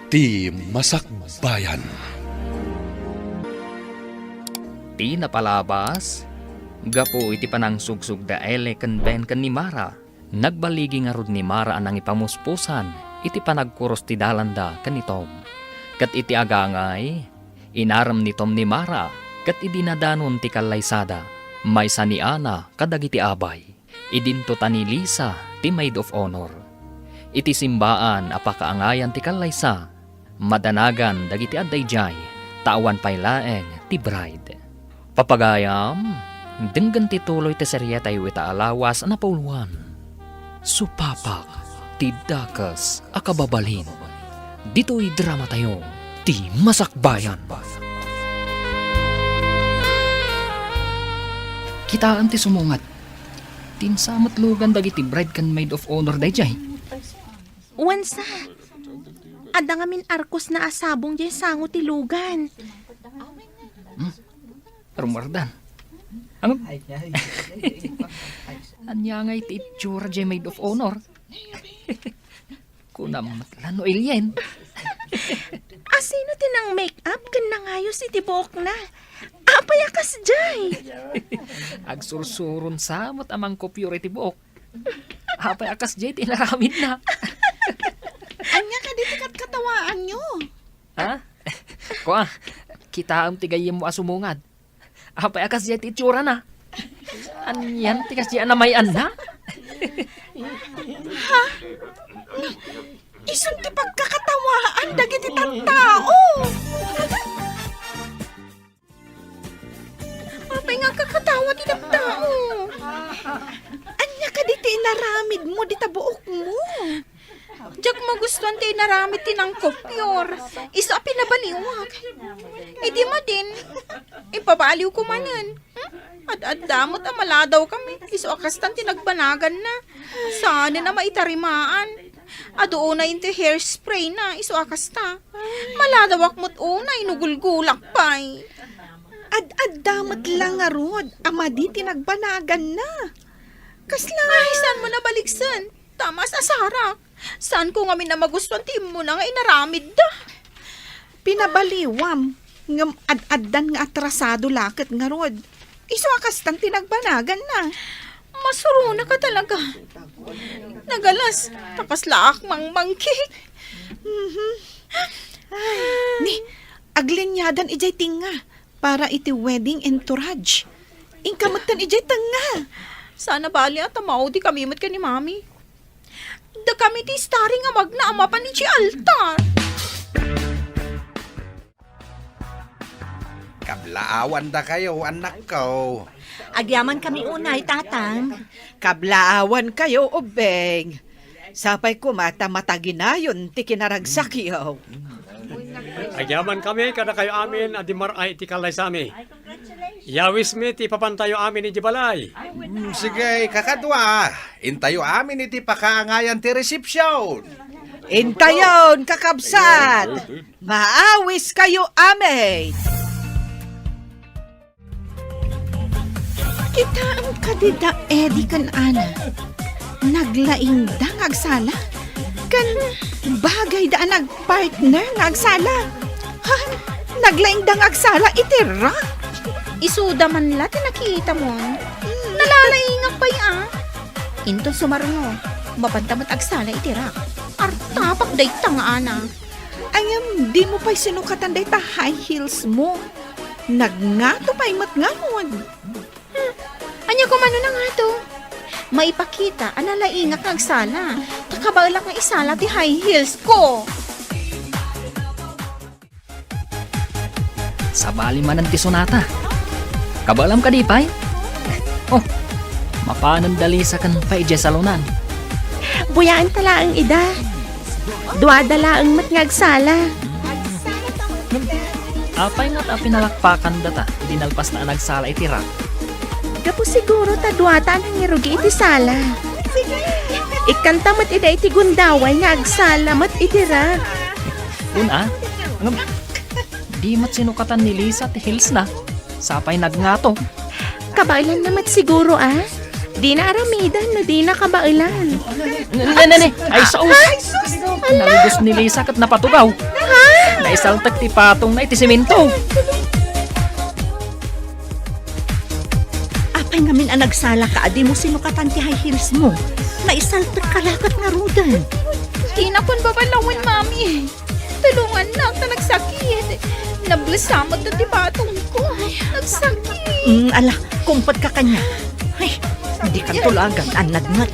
Ti Masakbayan. Ti napalabas, gapu iti panangsugsog da Eli ken Ben ken ni Mara, nagbaligi ngarud ni Mara a nangipamuspusan iti panagkuros ti dalanda ken ni Tom. Ket iti agangay, inarem ni Tom ni Mara, ket idi nadanon ti kallaysada, maysa ni Ana kadagiti abay. Idinto ta ni Lisa ti maid of honor. Iti simbaan a pakaangayan ti kallaysa, madanagan dagiti adda idiay, ta awan pay laeng ti bride. Papagayam, denggen ti tuloy ti serietayo ita a lawas a napauluan. Supapak ti dakes a kababalin. Ditoy dramatayo, ti Masakbayan. Kitaem ti sumungad. Ti insametlugan dagiti bride ken maid of honor daydiay. Wen sa, adda ngamin arkosna a sabong diay sango ti lugan. Hmm? Rummuardan. Ano? Ania ngay ti itsura diay maid of honor? Kunam met la no alien. Asino ti nang-make-up ken nangayos iti buokna? Apay a kasdiay? Agsursuron sa met a mangkupyor iti buok. Apay a kasdiay ti inaramidna? Ania kadi ti katkatawaanyo? Ha? Kua, kitaem ti gayyemmo a sumungad. Apay a kasdiay ti itsurana? Anian ti kasdiay a namay-anna? Ha? Isun ti pagkakatawaan dagiti tattao. Apay nga agkakatawa ti tattao? Ania kadi ti inaramidmo dita buokmo? Diak magustuan ti inaramid ti nangkupyor. Isu a pinabaliwak. Idi madin, impabaliwko manen. Hmm? Ad-adda met a maladawkami. Isu a kastan ti nagbanaganna. Saanen a maitarimaan. Adu unay ti hairspray na. Isu a kasta. Maladawak met unay no gulgulak pay. Ad-adda met la ngarud a madi ti nagbanaganna. Kasla. Ay, saan mo nabaliksen? Tamas a sarak. Saanko ngamin a magustuan ti immuna nga inaramidda. Pinabaliwam, ngem ad-addan nga atrasado la ket ngarud. Isu a kastan ti nagbanaganna. Masuronaka talaga. Nagalas, ta kaslaak mangmangkik. Mhm. Ay, ni, agliniadan idiay tengnga para iti wedding entourage. Inka metten idiay tengnga. Saan a bali a ta maudikami met ken ni Mami. Dakami ti starring a magna a mapan idiay altar. Kablaawandakayo, annakko. Agyamankami unay, Tatang. Kablaawankayo, ubbing. Sapay koma ta mataginayon ti kinaragsakyo. Agyamankami kadakayo amin a dimmar-ay iti kallaysami. Yawismi ti ipapantayo amin iti balay. Mm, sige, kakadua, intayo amin iti pakaangayan ti resepsyon. Intayon, kakabsat! Maawiskayo amin! Kitaem kadi da Eddie ken Ana. Naglaingda nga agsala. Ken bagayda a nagpartner nga agsala. Ha? Naglaingda nga agsala iti rak? Isuda man la ti nakitamon. Nalalaingak pay a. Inton sumarno, mapanta met agsala iti rak. Artapak dayta nga Ana. Ngem dimo pay sinukatan dayta high heels mo. Nagngato pay met ngarud. Hmm, ania koma no nangato? Maipakita a nalaingak nga agsala, ta kabaelak nga isala ti high heels ko. Sabali manen ti sonata. Kabaelam kadi pay? Oh, mapanen da Lisa ken pay idiay salonan. Buyaenta laeng ida. Duada laeng met nga agsala. Apay nga ta pinalakpakandata idi nalpasta a nagsala iti rak? Gapu siguro ta duata a nangirugi iti sala. Ikkanta met ida iti gundaway nga agsala met iti rak. Kuna, ngem di met sinukatan ni Lisa ti heelsna. Sapay nagngato. Kabaelanna met siguro, a? Dina aramidan no dina kabaelan. Ne, ne, ne, ne. Ay, sus! Ay, sus! Ala! Nalugos ni Lisa ket napatugaw. Ha? Naisaltek ti patongna iti semento. Apay ngamin a nagsalaka a dimo sinukatan ti high heels mo? Naisaltekka la ket ngaruden. Dina pon babalawen, Mami. Tulongannak ta nagsakit. Nablesa met ti patongko. Nagsakit. Mm, ala, kumpetka kaniak. Ay, dikanto la agan-annad met.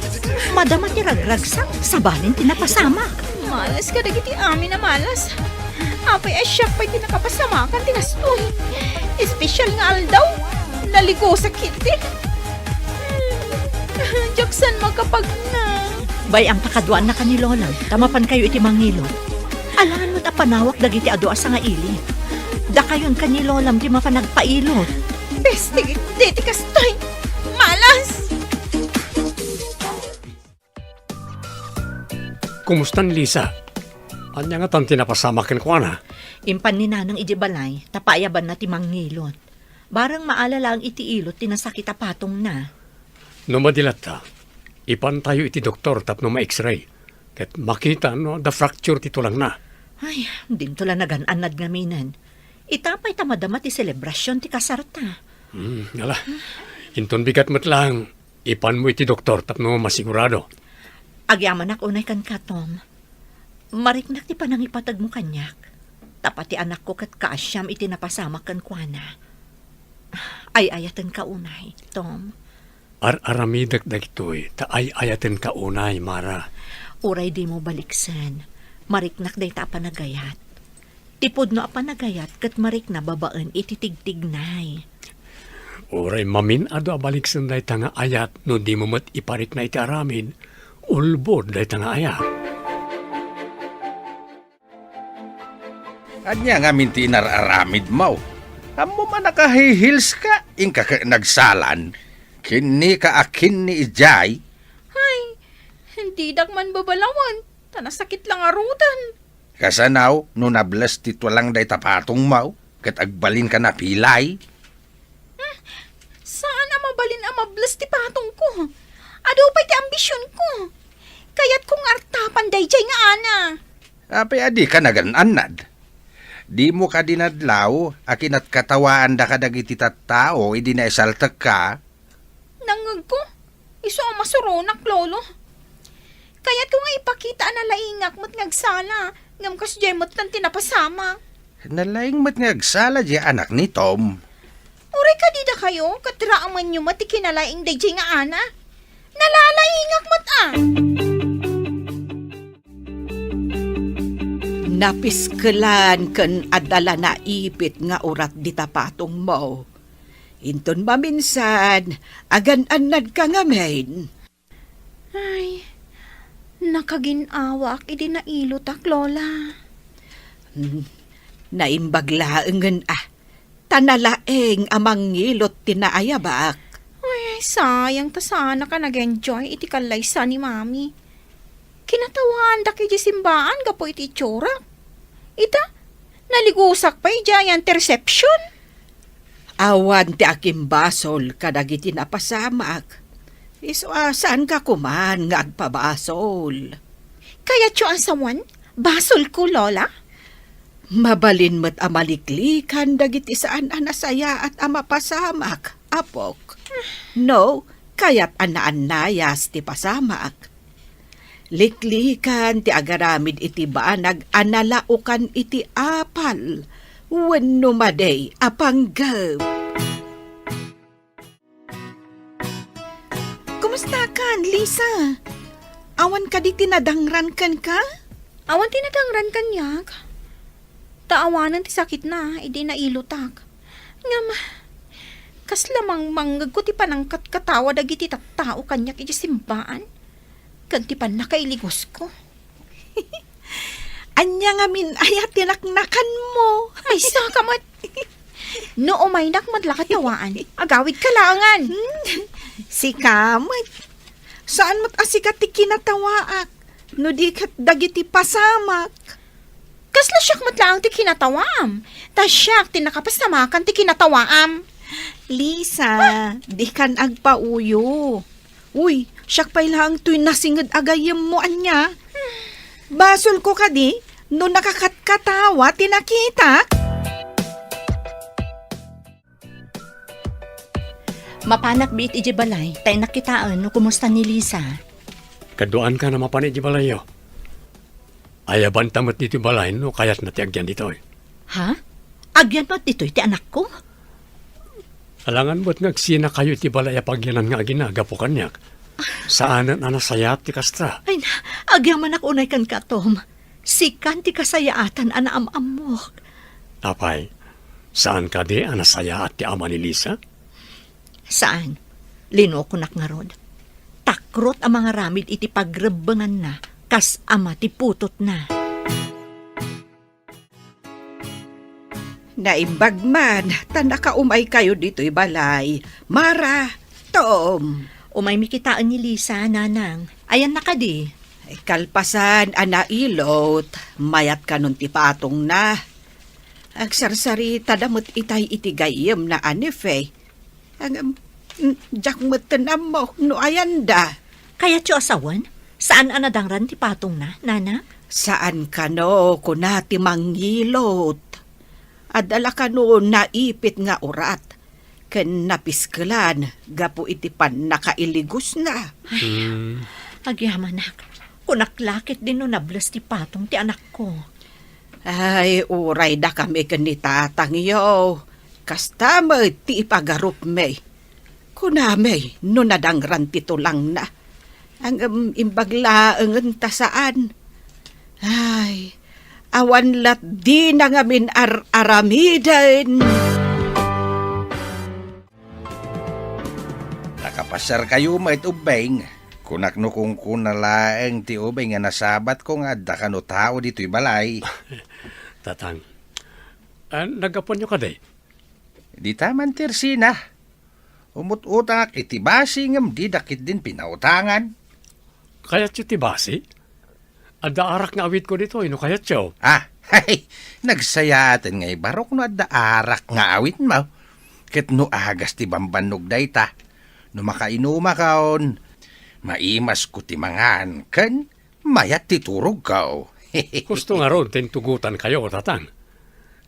Madama ti ragragsak, sabali ti napasamak. Malas kadagiti amin a malas. Apay a siak pay ti nakapasamakan ti kastoy. Espesyal nga aldaw, naligusak iti. Diak saan makapagna. Bay-am ta kaduaannaka ni Lolam, ta mapankayo iti mangilot. Alangan met a panawak dagiti adu a sangaili. Dakayon ken ni Lolam ti mapan agpailot. Peste, deti kastoy! Malas! Kumusta ni Lisa? Ania ngatan ti napasamak kenkuana? Impan ni Nanang idiay balay, ta paayabanna ti mangilot. Bareng maala laeng iti ilot ti nasakit a patongna. No madi latta, ipantayo iti doktor tapno ma-X-ray, ket makita no adda fracture ti tulangna. Ay, dinto la nagan-annad ngaminen. Ita pay ta madama ti selebrasion ti kasarta. Hmm, ala. Inton bigat met laeng, ipanmo iti doktor tapno masigurado. Agyamanak unay kenka, Tom. Mariknak ti panangipategmo kaniak. Tapno ti anakko ket kaasiam iti napasamak kenkuana. Ay-ayatenka unay, Tom. Ar-aramidek dagitoy ta ay-ayatenka unay, Mara. Uray dimo baliksen, mariknak dayta a panagayat. Ti pudno a panagayat ket marikna babaen iti tigtignay. Uray mamin-adu a baliksen dayta nga ayat no dimo met iparikna iti aramid, ulbod dayta nga ayat. Ania ngamin ti inar-aramidmo? Ammom a naka-high heels ka, inka ket nagsalan. Kinnika a kinni idiay. Hay, didak man babalawan, ta nasakit la ngaruden. Kasano no nables ti tulang dayta patongmo, ket agbalinka napilay? Hmm, saan a mabalin a mables ti patongko. Adu pay ti ambisionko. Kayatko nga artapan daydiay nga ana. Apay a dika nagan-annad? Dimo kadi nadlaw a kinatkatawaanda kadagiti tattao idi naisaltekka? Nangngegko, isu a masuronak, Lolo. Kayatko nga ipakita a nalaingak met nga agsala, ngem kasdiay met laeng ti napasamak. Nalaing met nga agsala diay anak ni Tom. Uray kadi dakayo, ket raemenyo met ti kinalaing daydiay nga ana. Nalalaingak met a! Napiskelan ken adda la naipit nga urat dita patongmo. Inton maminsan, agan-annadka ngamin. Ay, nakagin-awaak idi nailotak, Lola. Hmm, naimbag laengen a, ta nalaing a mangilot ti naayabak. Ay, sayang ta saanak a nag-enjoy iti kallaysa ni Mami. Kinatawaandak idiay simbaan gapu iti itsurak. Ita, naligusak pay idiay interception. Awan ti akimbasol kadagiti napasamak. Isu a saanka koman nga agpabasol. Kayatyo a sawen, basolko, Lola? Mabalin met a maliklikan dagiti saan a nasayaat a mapasamak, apok. No, kayat a naannayas ti pasamak. Liklikan ti agaramid iti banag a nalaokan iti apal wenno madi a panggep. Kumustakan, Lisa? Awan kadi ti nadangran kenka? Awan ti nadangran kaniak. Ta awanen ti sakitna idi nailotak. Ngem, kasla mangmangngegko ti panangkatkatawa dagiti tattao kaniak idiay simbaan, ken ti pannakailigusko. Ania ngamin aya ti naknakanmo? Ay, saka met. No umaynak met la katawaan, agawidka laengen. Hmm, sika met. Saan met a sika ti kinatawaak, no di ket dagiti pasamak. Kasla siak met laeng ti kinatawaam, ta siak ti nakapasamakan ti kinatawaam. Lisa, dikan agpauyo. Uy, siak pay laeng toy nasinged a gayyemmo, ania? Basolko kadi no nakakatkatawa ti nakitak? Mapanak biit idiay balay, ta innak kitaen no kumusta ni Lisa. Kaduaanka a mapan idiay balayyo. Ayabanta met ditoy balay no kayatna ti agyan ditoy. Ha? Agyan met ditoy ti anakko? Alangan met nga agsinakayo iti balay a pagyanan nga agina gapu kaniak. Saanen a nasayaat ti kasta. Ay na, agyamanak unay kenka, Tom. Sikan ti kasayaatan a naam-ammok. Apay, saan kadi a nasayaat ti ama ni Lisa? Saan. Linokonak ngarud. Takrot a mangaramid iti pagrebbenganna kas ama ti putotna. Naimbag man ta nakaumaykayo ditoy balay. Mara, Tom. Umaymi kitaen ni Lisa, Nanang. Ayanna kadi? Kalpasan a nailot, mayat kanon ti patongna. Agsarsaritada met itay iti gayyemna a nephew. Ang, mm, diak metten ammo no ayanda. Kayatyo a sawen? Saan a nadangran ti patongna, Nana? Saan kano, kuna ti mangilot. Adda la kano naipit nga urat, ken napiskelan gapu iti pannakailigosna. Hmm. Agyamanak, kunak la ketdi no nables ti patong ti anakko. Ay, uray dakami ken ni tatangyo. Kasta met ti ipagarupmi. Kunami no nadangran ti tulangna. Ngem imbag laengen ta saan. Ay, awan lat dina ngamin ar-aramiden. Nakapasiarkayo met, ubbing. Kunak no kunkuna laeng ti ubing a nasabatko nga adda kano tao ditoy balay. Tatang, ah, naggapuanyo kadi? Dita man ti ersina. Umut-utangak iti basi ngem dida ketdin pinautangan. Kayatyo ti basi? Adda arak nga awitko ditoy, no kayatyo. Ah, hay, nagsayaaten nga ibarok no adda arak nga awitmo. Ket no agas ti bambannog dayta, no makainumakon, maimasko ti mangan ken mayat ti turogko. Husto ngarud ta intugotankayo, Tatang.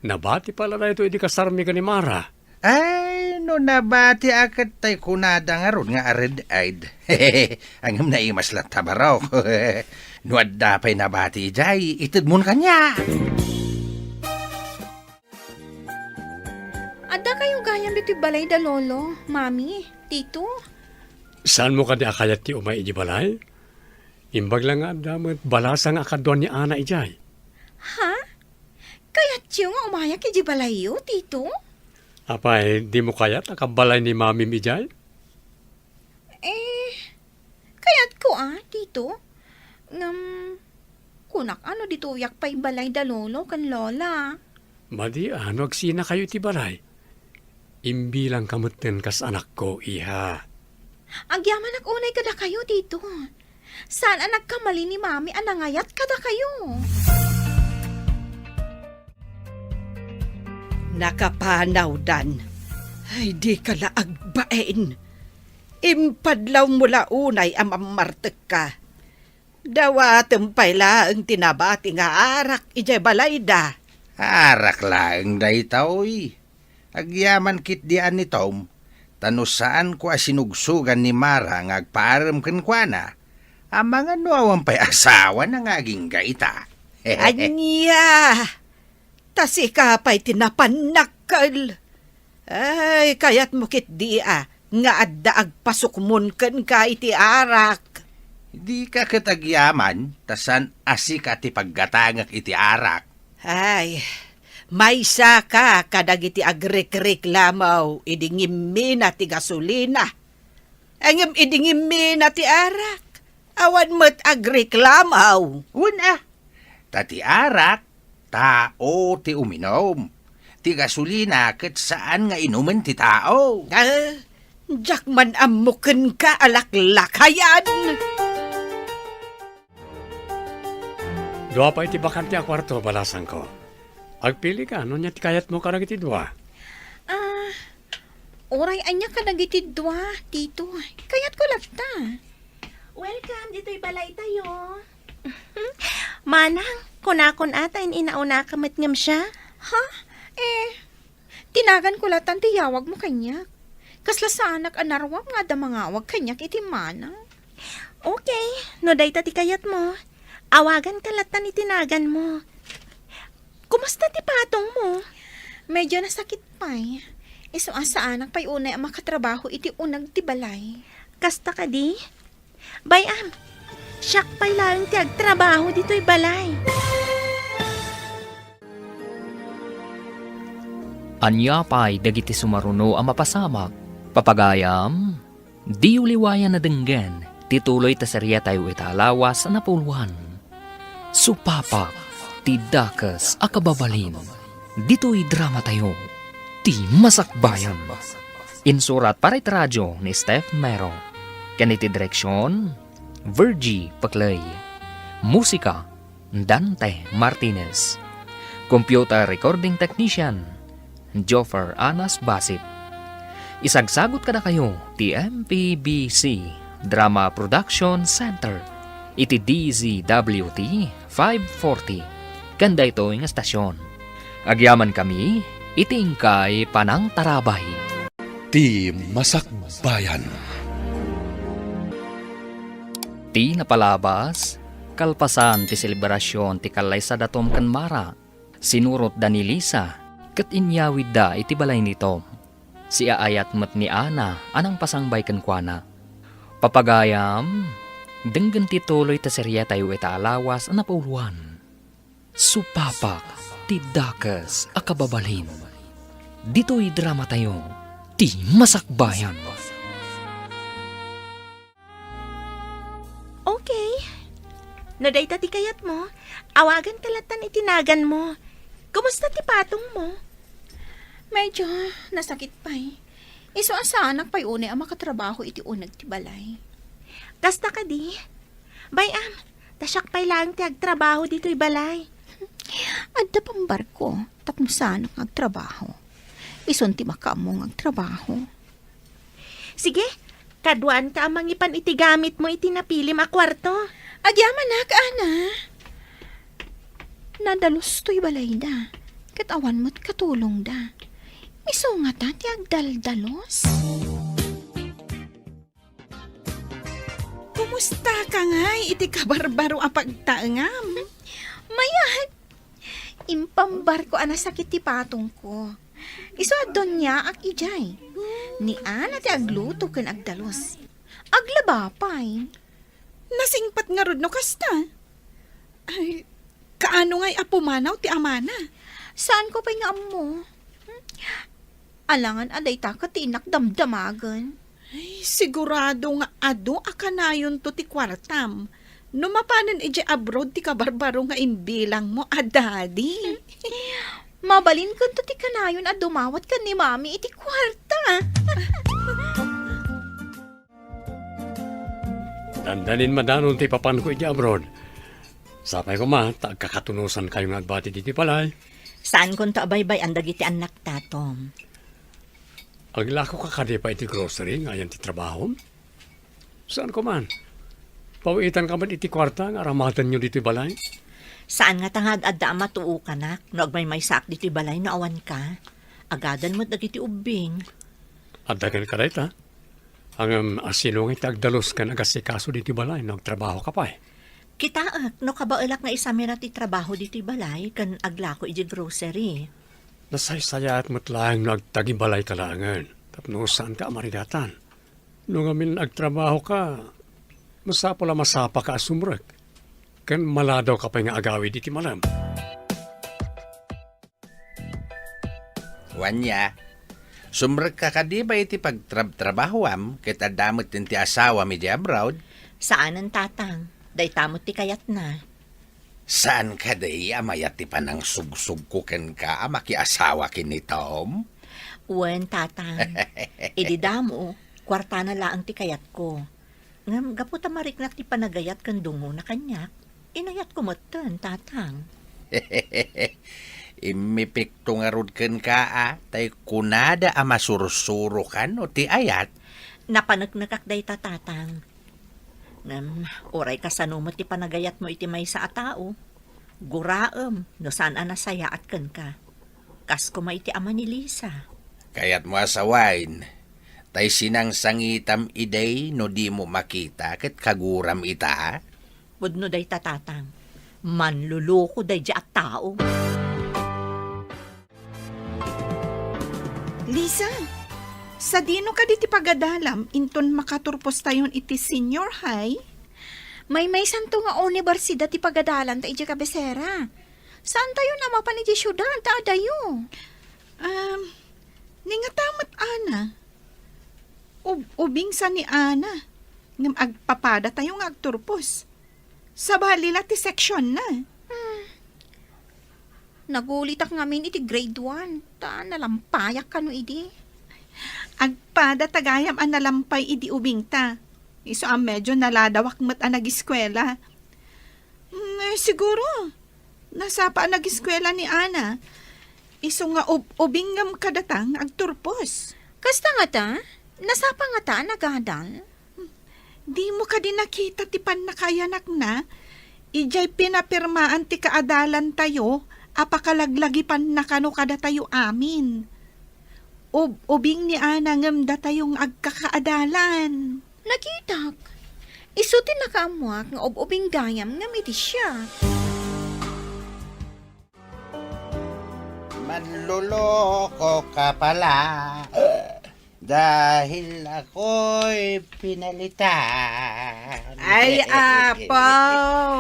Nabati pay la daytoy idi kasarmi ken ni Mara. Ay, no nabati a ket tay kunada ngarud nga a red-eyed. Ngem naimas latta barok. No adda pay nabati idiay, itedmon kaniak. Adda kayo gayam ditoy balay da Lolo, Mami, Tito? Saanmo kadi a kayat ti umay idiay balay? Imbag la nga adda met balasang a kaduan ni Ana idiay. Ha? Kayatyo nga umayak idiay balayyo, Tito? Apay, dimo kayat a kabbalay ni Mamim idiay? Eh, kayatko a, Tito. Ngem, kunak a no ditoyak pay balay da Lolo ken Lola. Madi a no agsinakayo iti balay. Imbilangka metten kas anakko, iha. Agyamanak unay kadakayo, Tito. Saan a nagkamali ni Mami a nangayat kadakayo. Nakapanawdan. Ay, dika la agbain. Impadlawmo la unay a mammartekka. Dawatem pay laeng ti nabati nga arak idiay balayda. Arak laeng daytoy. Agyaman ketdi a ni Tom, ta no saanko a sinugsugan ni Mara nga agpaarem kenkuana, amangan no awan pay asawana nga agingga ita. Ania? Ta sika pay ti napannakkel. Ay, kayatmo ketdi a nga adda agpasukmon kenka iti arak. Dika ket agyaman, ta saan a sika ti paggatangek iti arak. Ay, maysaka kadagiti agrikriklamo idi ngimmina ti gasolina. Ngem idi ngimmina ti arak, awan met agreklamo. Wen a, ta ti arak, tao ti uminum. Ti gasolina ket saan nga inumen ti tao. Ah, diak man ammo kenka a laklakayan. Dua pay ti bakante a kuarto, balasangko. Agpilika, no ania ti kayatmo kadagiti dua? Ah, Uray ania kadagiti dua, Tito? Kayatko latta. Welcome ditoy balaytayo. Manang, kunakon a ta in-inaunaka met ngem siya? Ha? Eh, tinaganko lattan ti yawagmo kaniak. Kasla saanak a naruam nga adda mangawag kaniak iti manang. Okay, no dayta ti kayatmo, awaganka lattan iti naganmo. Kumusta ti patongmo? Medyo nasakit pay. Isu a saanak pay unay a makatrabaho iti uneg ti balay. Kasta kadi? Bay-am, siak pay laeng ti agtrabaho ditoy balay. Ania pay dagiti sumaruno a mapasamak? Papagayam, diyo liwayan a denggen ti tuloy ta seriatayo ita a lawas a napuloan. Supapak ti dakes a kababalin. Ditoy dramatayo, ti Masakbayan. Insurat para iti radio ni Steph Mero. Ken iti direksion, Virgie Paclay. Musika, Dante Martinez. Computer recording technician, Joffer Anas Basit. Isagsagut kadakayo ti M P B C Drama Production Center iti D Z W T five forty ken daytoy nga estasion. Agyamankami iti inkay panangtarabay. Ti Masakbayan. Ti napalabas, kalpasan ti selebrasion ti kallaysadatom ken Mara, sinurotda ni Lisa ket inyawidda iti balay ni Tom. Siaayat met ni Ana a nangpasangbay kenkuana. Papagayam, denggen ti tuloy ta seriatayo ita a lawas a napuloan. Supapak ti dakes a kababalin. Ditoy dramatayo, ti Masakbayan. Okay. No dayta ti kayatmo, awaganka lattan iti naganmo. Kumusta ti patongmo? Medyo nasakit pay. Isu a saanak pay unay a makatrabaho iti uneg ti balay. Kasta kadi? Bay-am, ta siak pay laeng ti agtrabaho ditoy balay. Adda pambarko tapno saanak nga agtrabaho. Isun ti makaammo nga agtrabaho. Sige, kaduaanka a mangipan iti gamitmo iti napilim a kuarto. Agyamanak, Ana. Nadalus toy balayda, ket awan met katulongda. Isu ngata ti agdaldalos? Kumustaka ngay iti kabarbaro a pagtaengam? Mayat! Impambarko a nasakit ti patongko. Isu a doniaak idiay. Ni Ana ti agluto ken agdalus. Aglaba pay. Nasingpet ngarud no kasta? Ay, kaano ngay a pumanaw ti amana? Saanko pay nga ammo. Alangan a dayta ket ti innak damdamagen. Ay, sigurado nga adu a kanayonto ti kuartam. No mapanen idiay abroad ti kabarbaro nga imbilangmo a daddy. Mabalinkento ti kanayon a dumawat ken ni Mami iti kuarta. Dandanin madanon ti ipapanko iti abroad. Sapay koma ta agkakatunosankayo nga agbati ditoy balay. Saankonto a baybay-an dagiti annakta, Tom. Aglakoka kadi pay iti grocery nga ayan ti trabahom? Saanko man. Pawiitanka met iti kuarta nga aramatenyo ditoy balay? Saan ngata nga ad-adda a matuokanak no agmaymaysaak ditoy balay no awanka. Agadan met dagiti ubbing. Adda kenka dayta? Ngem asino nga iti agdalus ken agasikaso ditoy balay no agtrabahoka pay? Kitaek no kabaelak nga isamira ti trabaho ditoy balay ken aglako idiay grocery. Nasaysayaat met laeng no agtagibalayka laengen tapno saanka a marigatan. No ngamin agtrabahoka, masapul a masapaka a sumrek ken maladawka pay nga agawid iti malem. Wen a, sumrekka kadi pay iti pagtrabtrabahoam ket adda met ti asawam idiay abroad? Saanen, Tatang. Dayta met ti kayatna. Saan kadi a mayat ti panangsugsugko kenka a makiasawa ken ni Tom? Wen, Tatang. Idi damo, kuartana laeng ti kayatko. Ngem gapu ta mariknak ti panagayat ken dungona kaniak, inayatko metten, Tatang. Immipikto ngarud kenka a, tay kunada a masursurokan no ti ayat. Napaneknekak dayta, Tatang. Ngem, uray kasano met ti panagayatmo iti maysa a tao, guraem no saan a nasayaat kenka. Kas koma iti ama ni Lisa. Kayatmo a sawaen, tay sinangsangitmo idi no dimo makita ket kaguram ita? Pudno dayta, Tatang. Manloloko daydiay a tao. Lisa, sadino kadi ti pagadalam inton makaturpostayon iti senior high? Maymaysanto nga unibersidad ti pagadalanta idiay kabisera. Saantayon a mapan idiay siudad ta adayo. Um, ni ngata met, Ana? Ub-, ubing sa ni Ana. Ngem agpapadatayo nga agturpos. Sabali la ti seksionna. Hmm. Nagulitak ngamin iti grade one, ta nalampayak kano idi. Agpadata gayam a nalampay idi ubingta. Isu a medyo naladawak met a nagiskuela. Mm, eh, siguro, nasapa a nagiskuela ni Ana. Isu nga ub-, ubing ngem kadata nga agturpos. Kasta ngata? Nasapa ngata a nagadal? Dimo kadi nakita ti pannakaayanakna? Idiay pinapirmaan ti kaadalantayo a pakalaglagipanna kano kadatayo amin. Ub-, ubing ni Ana ngem datayo nga agkakaadalan. Nakitak. Isu ti nakaammoak nga ub-ubing gayam ngem iti siak. Manloloko ka pala. Dahil ako'y pinalitan. Ay, apo,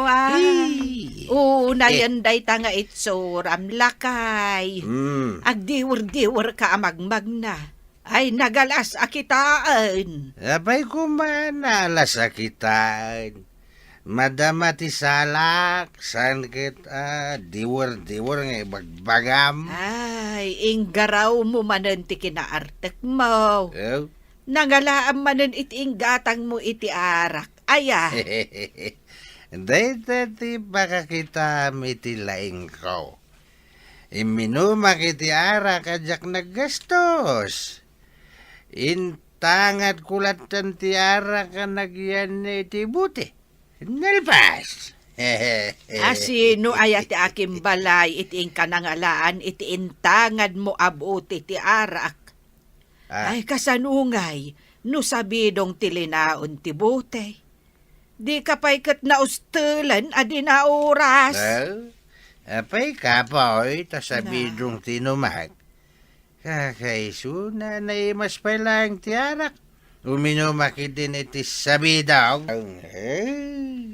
ah. Hey. Unayen dayta nga itsuram, lakay. Mm. Agdiwer-diwer ka a magmagna. Ay, nagalas a kitaen. Apay koma, nagalas a kitaen. Madama ti salak, saan ket, ah, diwer-diwer nga ibagbagam. Ay, inggarawmo manen ti kinaartekmo. Eh? Nangalaam manen iti inggatangmo iti arak. Aya? Dayta ti pakakitaam iti laingko. Imminumak iti arak a diak naggastos. Intangadko latten ti arak a nagyan iti bote. Nalpas! A, sino aya ti akimbalay iti inka nangalaan iti intangadmo a bote ti arak? Ah. Ay, kasano ngay no sabidong ti linaon ti bote? Dika pay ket naustelen a di nauras. Well, apay, kapoy, ta sabidong ti inumak. Kakaisuna, naimas pay laeng ti arak. Uminumak idin iti sabidong.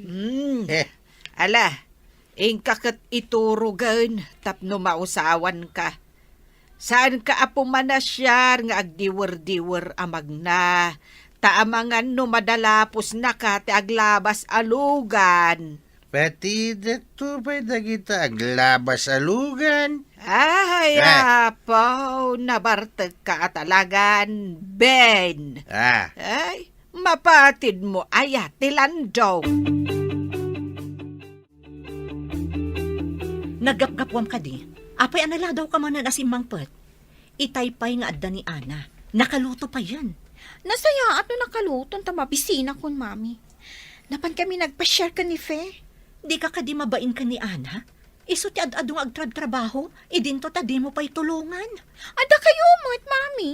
Mm. Eh. Ala, inka ket iturogen tapno mausawanka. Saanka a pumanasiar nga agdiwer-diwer a magna, ta amangan no madalaposnaka ti aglabas a lugan. Pati daytoy pay dagita aglabas a lugan. Ay, ah, apo, nabartekka a talagan, Ben. Ah. Ay, mapatidmo aya ti landong. Naggapgapuam kadi, apay a naladawka manen a simmangpet? Itay pay nga adda ni Ana, nakaluto payen. Nasayaat no nakaluton ta mabisinakon, Mami. Napan kami nagpasiar ken ni Fe. Dika kadi mabain ken ni Ana? Isu ti ad-adu nga agtrabtrabaho, idinto ta dimo pay tulongan. Adda kayo met, Mami.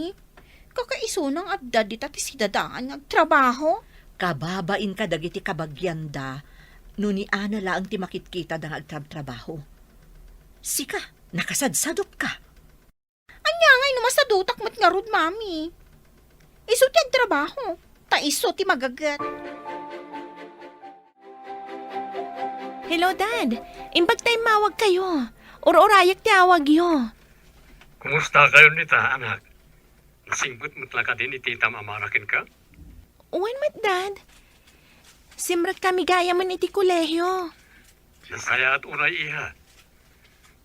Kakaisuna nga adda dita ti sidadaan nga agtrabaho. Kababainka dagiti kabagianda no ni Ana laeng ti makitkitada nga agtrabtrabaho. Sika, nakasadsadopka. Ania ngay no masadutak met ngarud, Mami? Isu ti agtrabaho, ta isu ti magaget. Hello, Dad. Imbag ta immawag kayo. Ur-urayek ti awagyo. Kumusta kayo nita, anak? Nasingpet met la kadi ni Tita Amara kenka? Wen met, Dad. Simrek kami gayamen iti kolehio. Nasayaat unay, iha.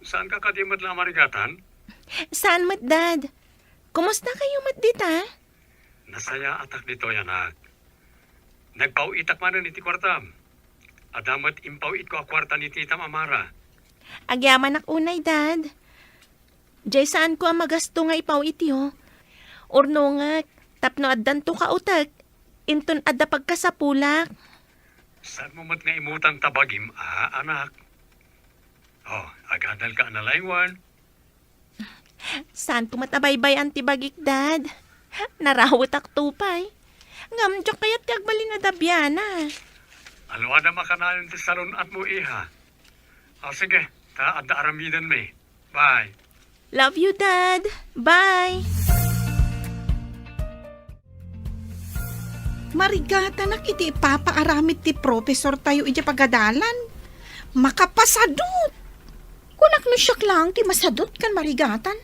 Saanka kadi met la a marigatan? Saan met, Dad. Kumusta kayo met dita? Nasayaatak ditoy, anak. Nagpaw-itak manen iti kuartam. Adda met impaw-itko a kuarta ni Tita Amara. Agyamanak unay, Dad. Jay, saanko a magasto nga ipaw itiyo. Urnongek, tapno addanto kautek, inton adda pagkasapulak. Saanmo met nga imutang ta bagim, a, anak? Oh, agadalka a nalaywan. Saanko met a baybay-an ti bagik, Dad. Narawetak pay. Ngem diak kayat ti agbalin a dabiana. Aluadam a kanayon ti salun-atmo, iha. O, sige, ta adda aramidenmi. Bye. Love you, Dad. Bye. Marigatanak iti ipapaaramid ti professortayo idiay pagadalan. Makapasadut! Kunak no siak laeng ti masadut ken marigatan.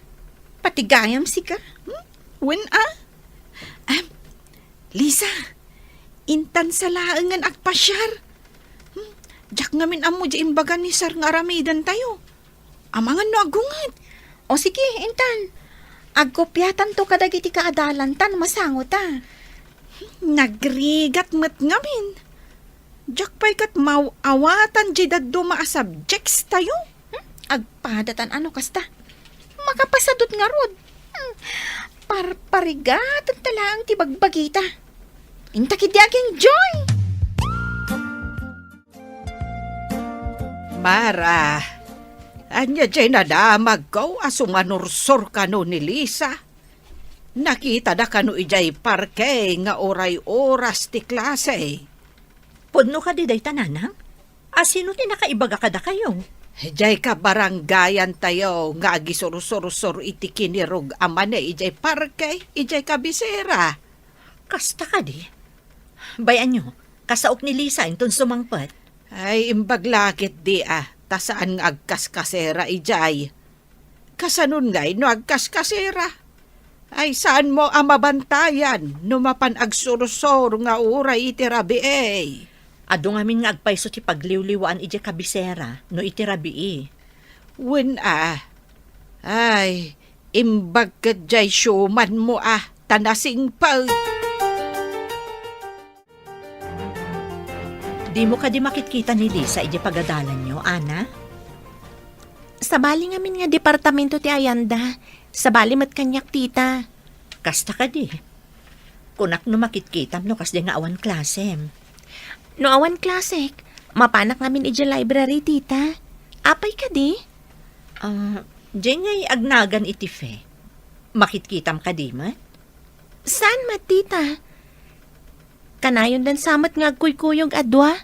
Pati gayam sika. Hmm? Wen a? Em, Lisa, intan sa laengen agpasiar. Hmm? Diak ngamin ammo diay imbaga ni Sir nga aramidentayo. Amangan no aggunget. O sige, intan. Agkopiatanto kadagiti kaadalan ta no masango ta. Nagrigat met ngamin. Diak pay ket maaw-awatan diay dadduma a subjects tayo. Hmm? Agpadatan a no kasta. Makapasadut ngarud. Hmm. Parparigatan ta laeng ti bagbagita. Inta ketdi ag-enjoy! Mara, ania diay nadamagko a sumanursor kano ni Lisa? Nakitada kano idiay parke nga uray oras ti klase? Pudno kadi dayta, nanang? A sino ti nakaibaga kadakayo? Diay kabarangayantayo nga agisursursor iti kinirog a mani idiay parke, idiay kabisera. Kasta kadi? Bay-anyo, kasaok ni Lisa inton sumangpet. Ay, imbag la ketdi a, ta saan nga agkaskasera idiay. Kasanon ngay no agkaskasera? Ay, saanmo a mabantayan no mapan agsursor nga uray iti rabii? Adu ngamin nga agpayso ti pagliwliwaan idiay kabisera no iti rabii. Wen a. Ay, imbag ket diay siumanmo a, ta nasingpet. Dimo kadi makitkita ni Lisa idiay pagadalanyo, Ana? Sabali ngamin nga departamento ti ayanda. Sabali met kaniak, tita. Kasta kadi. Kunak no makitkitam no kasdiay nga awan klasem. No awan klasek, mapanak ngamin idiay library, tita. Apay kadi? Ah, diay ngay agnagan iti Fe. Makitkitam kadi met? Saan met, tita? Kanayondan sa met nga agkuykuyog a dua.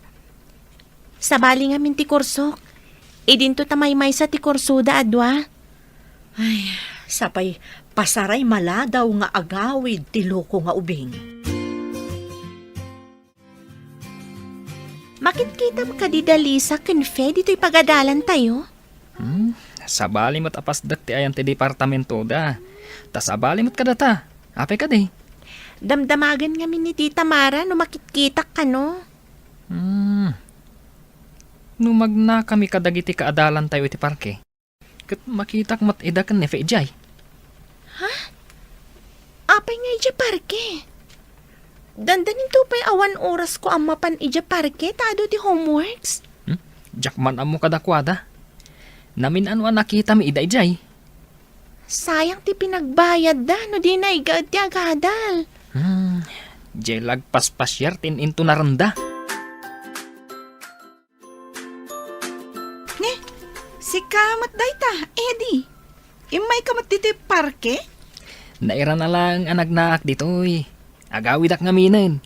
Sabali ngamin ti kursok. Idinto ta maymaysa ti kursoda a dua. Ay, sapay pasaray maladaw nga agawid ti loko nga ubing. Makitkitam kadi da Lisa ken Fe ditoy pagadalantayo? Hmm, sabali met a pasdek ti ayan ti departamentoda. Ta sabali met kadata. Apay kadi? Damdamagan ngamin ni Tita Mara no makitkitak kano. Hmm. No magnakami kadagiti kaadalantayo iti parke, ket makitak met ida ken ni Fe idiay. Ha? Apay nga idiay parke? Dandaninto pay awan orasko a mapan idiay parke ta adu ti homeworks? Hmm? Diak man ammo kadakuada. Namin-ano a nakitami ida idiay. Sayang ti pinagbayadda no di naigaed ti agadal. Hmm, diay la agpaspasiar ti in-intonarenda. Ne, sika met dayta, Eddie. Immayka met ditoy parke? Nairana laeng a nagnaak ditoy. Agawidak ngaminen.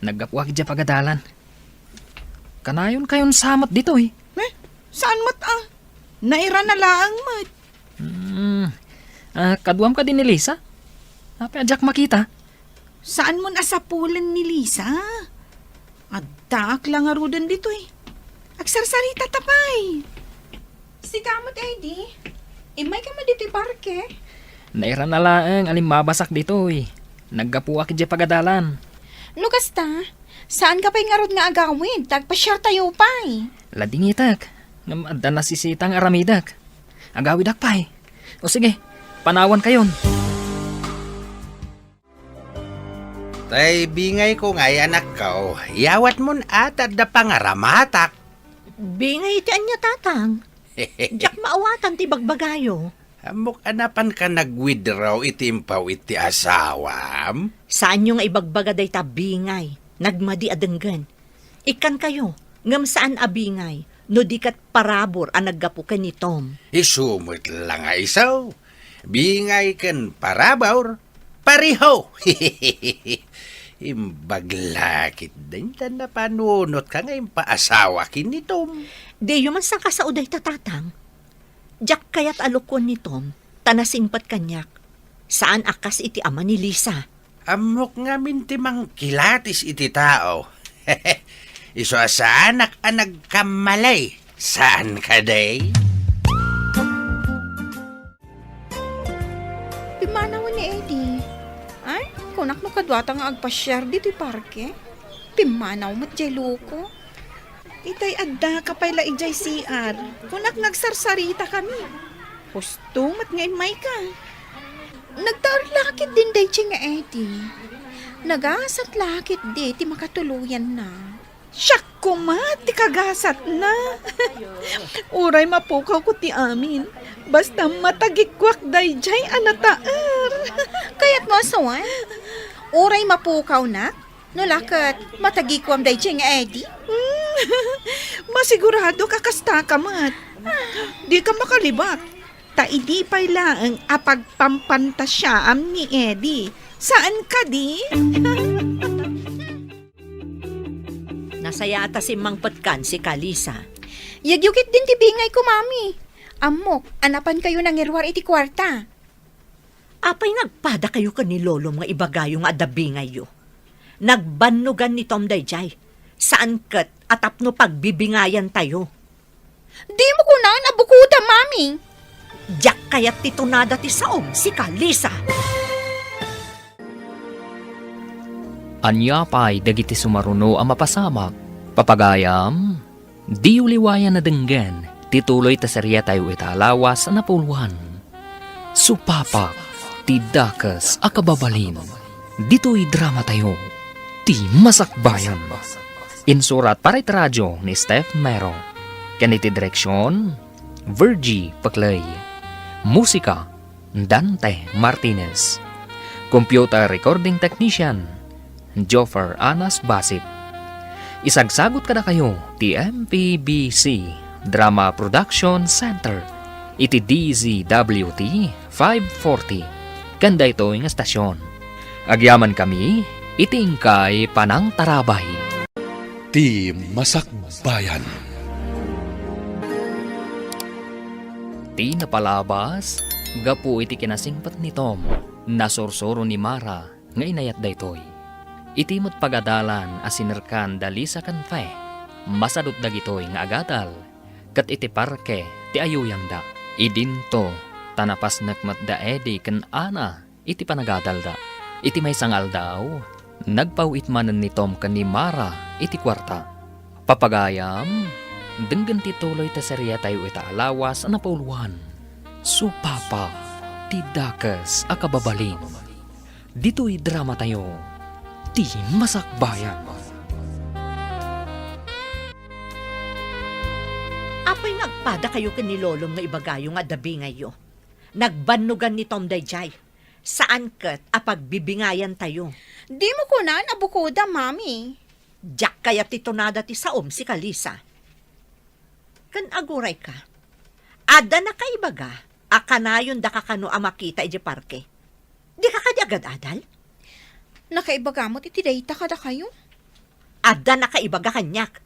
Naggapuak idiay pagadalan. Kanayonkayon sa met ditoy. Eh, saan met a? Nairana laeng met. Hmm. Ah, kaduam kadi ni Lisa? Apay a diak makita? Saanmon a sapulen ni Lisa? Addaak la ngaruden ditoy. Agsarsarita ta pay. Sika met, Eddie. Immayka met ditoy parke? Nairana laeng a limmabasak ditoy. Naggapuak idiay pagadalan. No kasta, saanka pay ngarud nga agawid ta agpasiartayo pay? Ladingitek, ngem adda nasisita nga aramidek. Agawidak pay. O sige, panawankayon. Tay bingayko ngay, anakko, iyawatmon a ta adda pangaramatak. Bingay iti ania, tatang? Diak maawatan ti bagbagayo. Ammok a napanka nag-withdraw iti impaw iti asawam? Saanyo nga ibagbaga dayta, bingay. Nagmadi a denggen. Ikkankayo, ngem saan a bingay, no di ket parabur a naggapu ken ni Tom. Isu met la nga isu. Bingay ken parabur, pareho. Imbag la ketdin ta napanunotka nga impaasawa ken ni Tom. Diyo man sangkasao dayta, tatang. Diak kayat a lukon ni Tom, ta nasingpet kaniak. Saan a kas iti ama ni Lisa. Ammok ngamin ti mangkilatis iti tao. Isu a saanak a nagkammalay. Saan kadi? Pimmanaw ni Eddie. Ay, kunak no kaduata nga agpasiar ditoy parke. Pimmanaw met jay loko. Itay addaka pay la idiay C R. Kunak nga agsarsaritakami. Husto met nga immayka. Nagtaer la ketdin daydiay nga Eddie. Nagasat la ketdi ti makatuloyanna. Siak koma ti kagasatna. Uray mapukawko ti amin, basta matagikuak daydiay a nataer. Kayatmo a suan? Uray mapukawnak? No la ket, matagikuam daydiay nga Eddie? Hmm, masiguradok a kastaka met. Dika makalibak, ta idi pay laeng a pagpampantasiaam ni Eddie. Saan kadi? Nasayaat a simmangpetkan si Kalisa. Yagyugit din ti bingayko, Mami. Ammok a napankayo nangiruar iti kuarta. Apay nga agpadakayo ken ni Lolom nga ibagayo nga adda bingayyo? Nagbannogan ni Tom daydiay. Saan ket a tapno pagbibingayantayo. Dimo kunan a bukodam, Mami. Diak kayat ti tunada ti saom, sika, Lisa. Ania pay dagiti sumaruno a mapasamak, papagayam? Diyo liwayan a denggen ti tuloy ta seriatayo ita a lawas a napuloan. Supapak ti dakes a kababalin. Ditoy dramatayo, ti Masakbayan. Insurat para iti radio ni Steph Mero. Ken iti direksion, Virgie Paclay. Musika, Dante Martinez. Computer recording technician, Joffer Anas Basit. Isagsagut kadakayo ti M P B C Drama Production Center iti D Z W T five forty ken daytoy nga estasion. Agyamankami iti inkay panangtarabay. Ti Masakbayan. Ti napalabas, gapu iti kinasingpet ni Tom, nasursuro ni Mara nga inayat daytoy. Iti met pagadalan a sinerkan da Lisa ken Fe, masadut dagitoy nga agadal, ket iti parke ti ayuyangda. Idinto, ta napasnek met da Eddie ken Ana iti panagadalda. Iti maysa nga aldaw, nagpaw-it manen ni Tom ken ni Mara iti kuarta. Papagayam, denggen ti tuloy ta seriatayo ita a lawas a napauluan. Supapa ti dakes a kababalin. Ditoy dramatayo, ti Masakbayan. Apay nga agpadakayo ken ni Lolom nga ibagayo nga adda bingayyo? Nagbannogan ni Tom daydiay. Saan ket a pagbibingayantayo. Dimo kunan a bukodam, Mami. Diak kayat ti tunada ti saom, sika, Lisa. Ken agurayka, adda nakaibaga a kanayon daka kano a makita idiay parke. Dika kadi agad-adal? Nakaibaga met iti dayta kadakayo. Adda nakaibaga kaniak.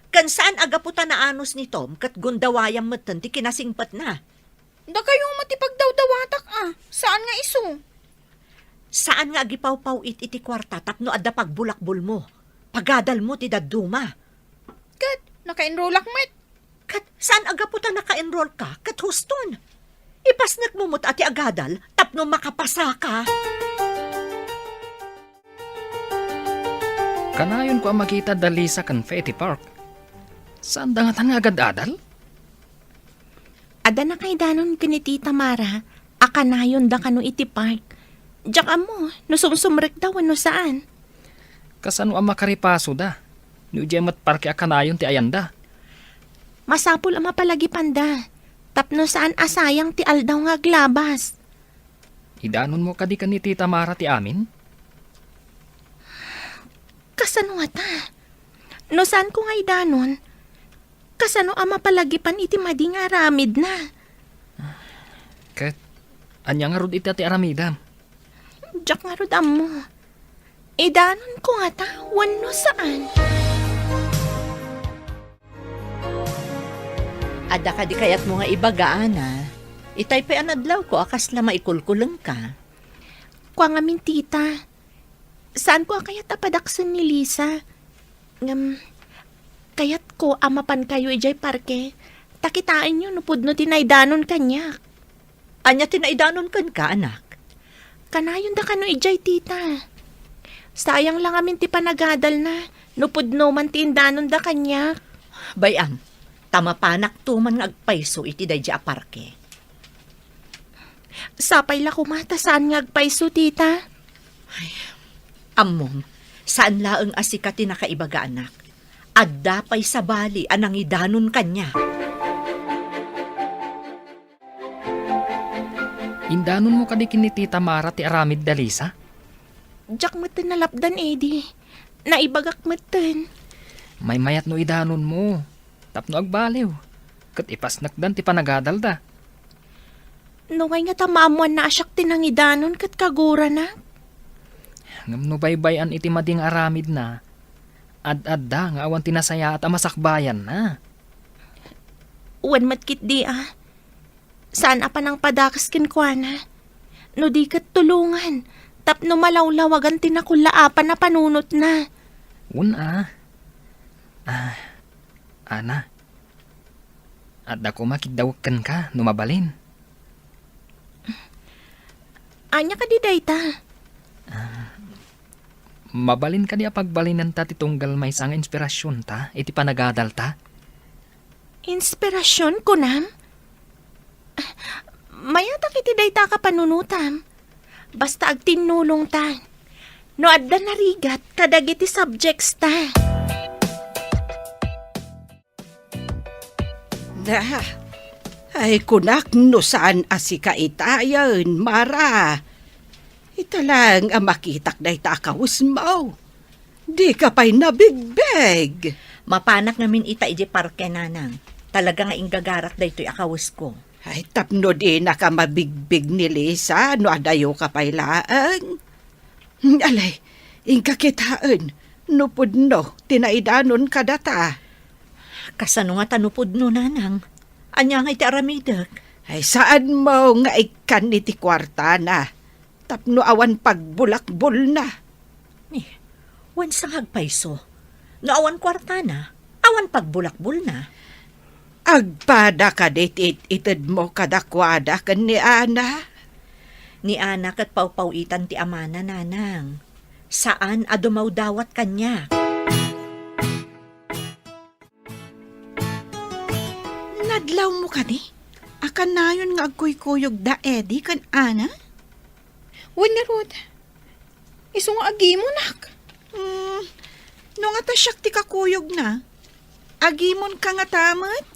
Ken saan a gapu ta naanus ni Tom ket gundawayam metten ti kinasingpetna. Dakayo met ti pagdawdawatak a, saan nga isu? Saan nga agipawpaw-it iti kuarta tapno adda pagbulakbolmo, pagadalmo ti dadduma. Ket naka-enrollak met. Ket saan a gapu ta naka-enrollka ket huston. Ipasnekmo met a ti agadal tapno makapasaka. Kanayonko a makita da Lisa ken Fe iti park. Saanda ngatan nga agad-adal? Adda nakaidanon ken ni Tita Mara a kanayonda kano iti park. Diak ammo no sumsumrekda wenno saan. Kasano a makaripasoda no idiay met parke a kanayon ti ayanda? Masapul a mapalagipanda. Tapno saan a sayang ti aldaw nga aglabas. Idanonmo kadi ken ni Tita Mara ti amin? Kasano ngata? No saanko nga idanon, kasano a mapalagipan iti madi nga aramidna? Ket ania ngarud ita ti aramidam? Diak ngarud ammo. Idanonko ngata wenno saan? Adda kadi kayatmo nga ibaga, Ana? Itay pay a nadlawko a kasla maikulkulengka. Kua ngamin, tita. Saanko a kayat a padaksen ni Lisa. Ngem, kayatko a mapankayo idiay parke, ta kitaenyo no pudno ti naidanon kaniak. Ania ti naidanon kenka, anak? Kanayonda kano idiay, tita. Sayang la ngamin ti panagadalna, no pudno man ti indanonda kaniak. Bay-am, ta mapanakto man nga agpayso iti daydi a parke. Sapay la koma ta saan nga agpayso, tita. Ay, ammom, saan laeng a sika ti nakaibaga, anak. Adda pay sabali a nangidanon kaniak. Indanonmo kadi ken ni Tita Mara ti aramid da Lisa? Diak metten nalapdan, Eddie. Naibagak metten. Maymayat no idanonmo. Tapno agbaliw, ket ipasnekdan ti panagadalda. Nungay ngata maammoanna a siak ti nangidanon ket kagurana? Ngem no baybay-an iti madi nga aramidna, ad-adda nga awan ti nasayaat a masakbayanna. Wen met ketdi a, saan a panangpadakes kenkuana. No di ket tulongan, tapno malawlawagan ti nakullaapan a panunotna. Wen a. Ah, Ana, adda koma kiddawek kenka no mabalin. Ania kadi dayta? Ah, mabalin kadi a pagbalinenta ti tunggal maysa nga inspirasionta iti panagadalta? Inspirasion, kunam? Mayatak iti dayta a kapanunotam. Basta agtinnulongta. No adda narigat kadagiti subjects ta. Da, ay kunak no saan a sika itayen, Mara. Ita lang a makitak dayta a kawesmo. Dika pay nabigbig. Mapanak ngamin ita idiay parke, Nanang. Talaga nga inggagarak daytoy a kawesko. Ay, tapno dinaka mabigbig ni Lisa no adayoka pay laeng. Alay, inka kitaen, no pudno ti naidanon kadata. Kasano ngata no pudno, Nanang? Ania ngay ti aramidek? Ay, saanmo nga ikkan iti kuartana tapno awan pagbulakbulna. Ni, wen sa nga agpayso? No awan kuartana, awan pagbulakbulna. Agpada kadi ti it-itedmo kadakuada ken ni Ana? Ni Ana ket pawpaw-itan ti amana, Nanang. Saan a dumawdawat kaniak. Nadlawmo kadi a kanayon nga agkuykuyogda Eddie ken Ana? Wen ngarud, isu nga agimonak. Hmm, no ngata siak ti kakuyogna, agimonka ngata met?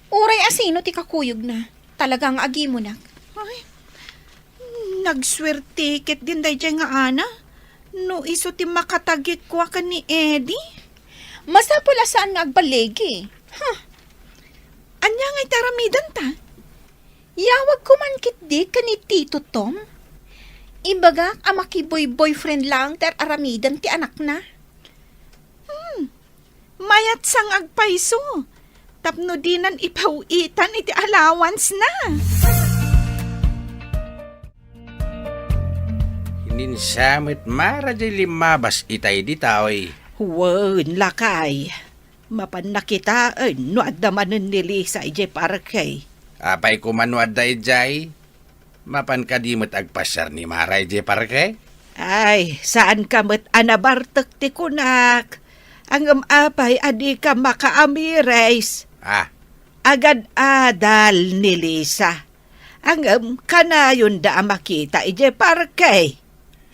Uray a sino ti kakuyogna, talaga nga agimonak. Ay, nagsuerte ketdin daydiay nga Ana. No isu ti makatagikua ken ni Eddie? Masapul a saan nga agbaligi. Huh. Ania ngay ti aramidenta? Yawagko man ketdi ken ni Tito Tom. Ibagak a makiboy-boyfriend laeng ti ar-aramiden ti anakna. Hmm. Mayat sa nga agpayso tapno dinan ipaw-itan iti allowance na. Ninsa met Mara diay limmabas itay ditoy. Wen, lakay. Mapanna kitaen no adda manen ni Lisa idiay parke. Apay koma no adda idiay? Mapan kadi met agpasiar ni Mara idiay parke? Ay, saanka met a nabartek ti kunak. Ngem apay a dika makaamires? Ah. Agad-adal ni Lisa. Ngem kanayonda a makita idiay parke.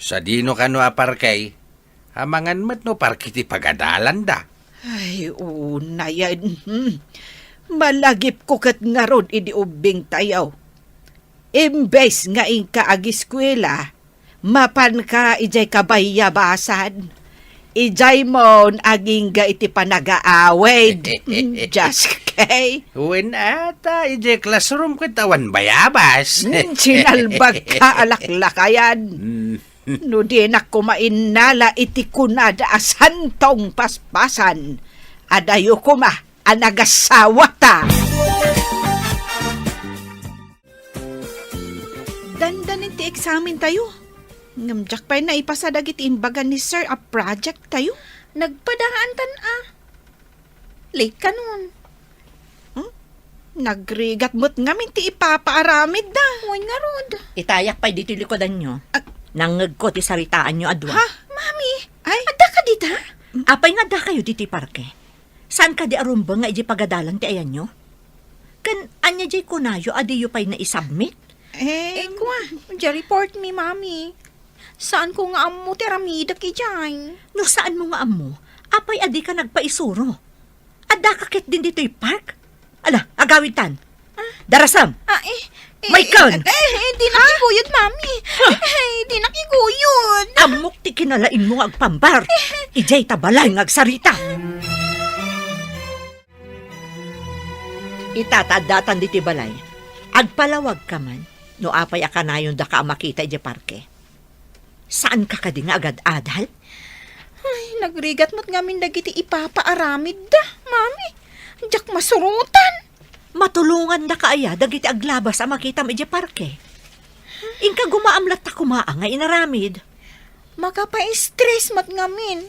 Sadino kano a parke? Amangan met no parke ti pagadalanda. Ay, unayen. Hmm. Malagipko ket ngarud idi ubbingtayo. Imbes nga inka agiskuela, mapanka idiay kabayabasan. Idiay mon agingga iti panagaawid. Mm, just kay. Wen ata, idiay classroom ket awan bayabas. Mm, sinalbag ka a laklakayan. Mm. No dinak koma innala iti kunada a santong paspasan, adayo koma a nagasawata. Dandanin ti eksamen tayo. Ngem diak pay naipasa dagiti imbaga ni Sir a project tayo. Nagpadaantan a. Late kanon. Hmm? Nagrigat met ngamin ti ipapaaramidda. Wen ngarud. Itayak pay ditoy likudanyo. Ag- Nangngegko ti saritaanyo a dua. Ha? Mami, ay, adda ka dita? Apay nga adda kayo ditoy parke? Saan kadi a rumbeng nga idiay pagadalan ti ayanyo? Ken ania diay kunayo a diyo pay naisubmit? Eh, kua, diay report mi, Mami. Saanko nga ammo ti aramidek idiay. No saanmo nga ammo, apay a dika nagpaisuro? Addaka ketdin ditoy park? Ala, agawidtan. Ah. Darasam! Ah, eh, eh, Maikkan! Eh, eh, eh, dinak iguyod, Mami. Ah. Eh, dinak iguyod. Ammok ti kinalaingmo nga agpambar. Eh. Idiay ta balay nga agsarita. Ita ta addatan ditoy balay. Agpalawagka man no apay a kanayon daka a makita idiay parke. Saanka kadi nga agad-adal? Ay, nagrigat met ngamin dagiti ipapaaramidda, Mami. Diak masurotan. Matulongandaka aya dagiti aglabas a makitam idiay parke? Inka gumaam latta koma nga inaramid. Makapa-stress met ngamin.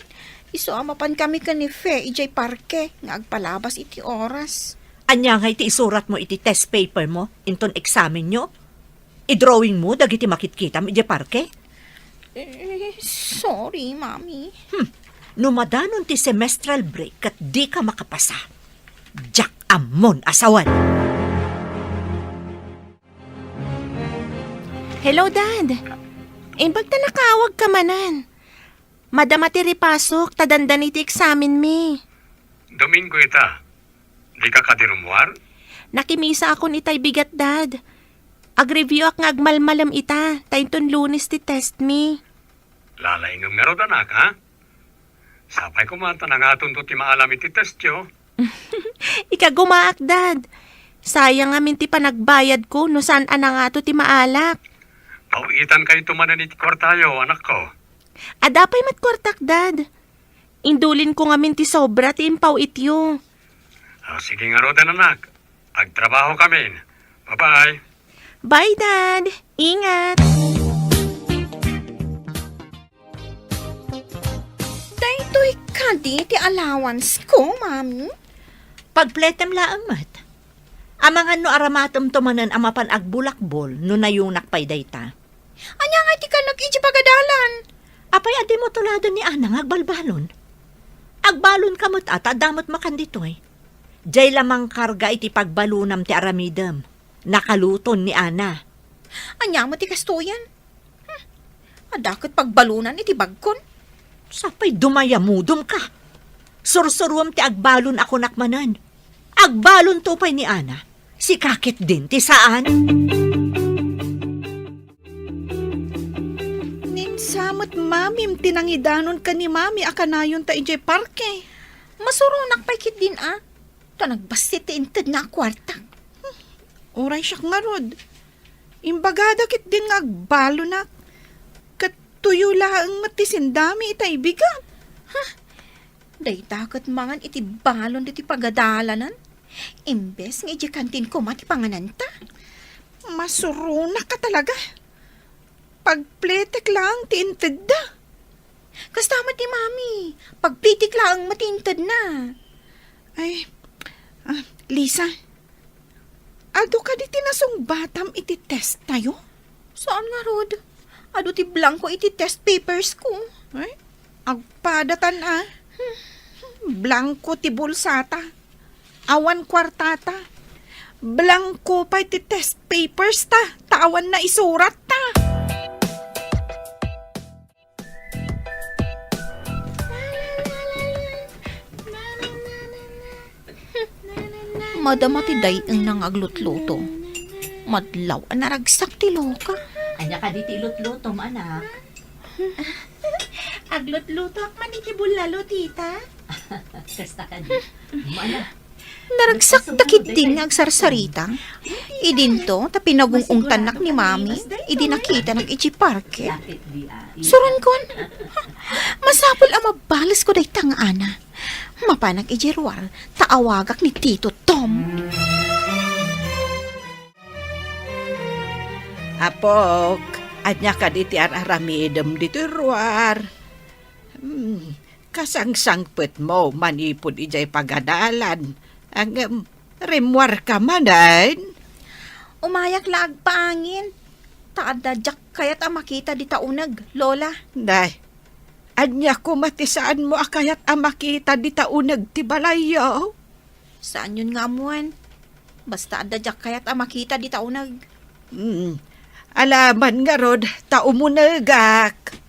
Isu a mapankami ken ni Fe idiay parke nga agpalabas iti oras. Ania ngay ti isuratmo iti test papermo inton eksamenyo? Idrawingmo dagiti makitkitam idiay parke? Eh, sorry, Mami. Hmm. No madanon ti semestral break ket dika makapasa, diak ammon a sawen. Hello, Dad. Imbag ta nakaawagka manen. Madama ti ripasok ta dandani ti eksamenmi. Domingo ita. Dika kadi rummuar? Nakimisa akon itay bigat, Dad. Ag-review ak nga agmalmalem ita, ta inton Lunes ti test mi. Lalaingem ngarud, anak, ha? Sapay koma ta nangatonto ti maalam iti testyo. Ikagumaak, Dad. Sayang ngamin ti panagbayadko no saan a nangato ti maalak. Paw-itankayto manen iti kuartayo, anakko. Adda pay met kuartak, Dad. Indulinko ngamin ti sobra ti impaw-ityo. Ah, sige ngaruden, anak. Agtrabahokamin. Bye-bye. Bye, Dad. Ingat. Daytoy kadi ti allowance ko, Mami? Pagpletem laeng met. Amangan no aramatemto manen a mapan agbulakbol no nayunak pay dayta. Ania ngay ti kannak iti pagadalan? Apay a dimo tuladen ni Ana nga agbalbalon? Agbalonka met a ta adda met makan ditoy. Diay la mangkarga iti pagbalonam ti aramidem. Nakaluton ni Ana. Ania met ti kastoyen? Hmm. Adda ket pagbalonan iti bagkon. Sapay dumayamudom ka. Sursuruem ti agbalon a kunak manen. Agbalonto pay ni Ana. Sika ketdin ti saan. Ni Insa met mamim ti nangidanon ken ni Mami a kanayonta idiay parke. Masuronak pay ketdin a. Ta nagbassit ti intedna a kuarta. Hmm, uray siak ngarud. Imbagada ketdin nga agbalonak. Ket tuyo laeng met ti sendami itay bigat. Ha? Dayta ket mangan iti balon ditoy pagadalanan. Imbes nga idiay kantin koma ti pangananta. Masuronak a talaga. Pagpletek laeng ti intedda. Kasta met ti Mami, pagpletek laeng met ti intedna. Ay, ah, Lisa, adu kadi ti nasungbatam iti test tayo? Saan ngarud? Adu ti blanko iti test papers ko. Ay, agpadatan a. Blanko ti bulsata. Awan kuartata. Blanko pay ti test papers ta, ta awan naisuratta. Madama ti day-engna nga aglutluto. Madlaw a naragsak ti loka. Ania kadi ti ilutlutom, anak? Aglutlutoak man iti bullalo, tita. Kasta kadi. Mana? Naragsak dakit din nga agsarsarita. Idinto, ta pinagung-ungtannak ni Mami, idi nakitanak iti parke. Suronkon, masapul a mabales ko dayta nga Ana. Mapanak iti ruar, ta awagak ni Tito Tom. Apok, ania kadi ti ar-aramidem ditoy ruar? Hmm, kasangsangpetmo manipud idiay pagadalan. Ngem, rimmuarka manen? Umayak la agpaangin, ta adda diak kayat a makita dita uneg, Lola. Nay, ania koma ti saanmo a kayat a makita dita uneg ti balayyo? Saanyon nga ammoen. Basta adda diak kayat a makita dita uneg. Hmm. Alaman ngarud ta umunegak.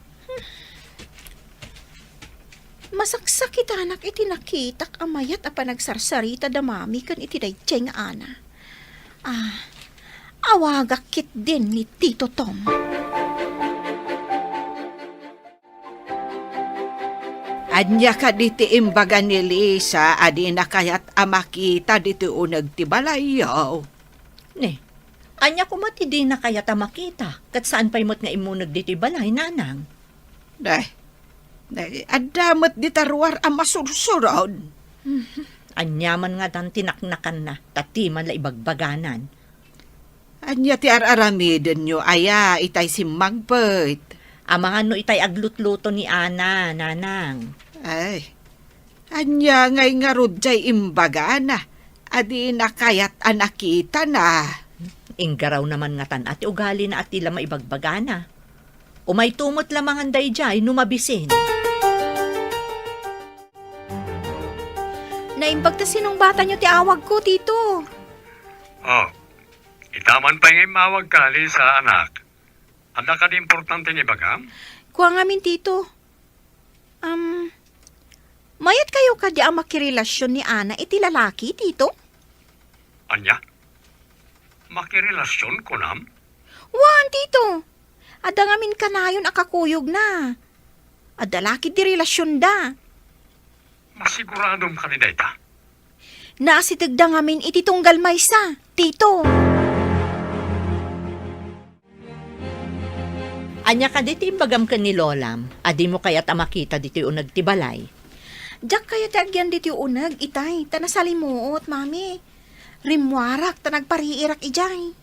Masaksakitanak iti nakitak a mayat a panagsarsarita da Mami ken iti daydiay nga Ana. Ah, awagak ketdin ni Tito Tom. Ania kadi ti imbaga ni Lisa a dina kayat a makita ditoy uneg ti balayyo? Ne, ania koma ti dina kayat a makita? Ket saan pay met nga immuneg ditoy balay, nanang? Day, day, adda met dita ruar a masursurod. Ania man ngadan ti naknakanna, ta ti man la ibagbaganan. Ania ti ar-aramidenyo aya itay simmangpet? Amangan no itay aglutluto ni Ana, nanang. Ay, ania ngay ngarud jay imbagana a dina kayat a nakitana? Inggaraw naman ngatan a ti ugalina a ti la maibagbagana. Umayto met la mangan daydiay no mabisin. Naimbag ta sinungbatanyo ti awagko, Tito. Oh, ita man pay nga immawagka, Lisa, anak. Adda kadi importante nga ibagam? Kua ngamin, Tito. Am, mayat kayo kadi a makirelasion ni Ana iti lalaki, Tito? Ania? Makirelasion, kunam? Wen, Tito. Adda ngamin kanayon a kakuyogna. Adda la ketdi relasionda. Masiguradom kadi dayta? Naasitegda ngamin iti tunggal maysa, Tito. Ania kadi ti imbagam ken ni Lolam a dimo kayat a makita ditoy uneg ti balay? Diak kayat ti agyan ditoy uneg, itay, ta nasalimuot, Mami. Rimmuarak ta nagpariirak idiay.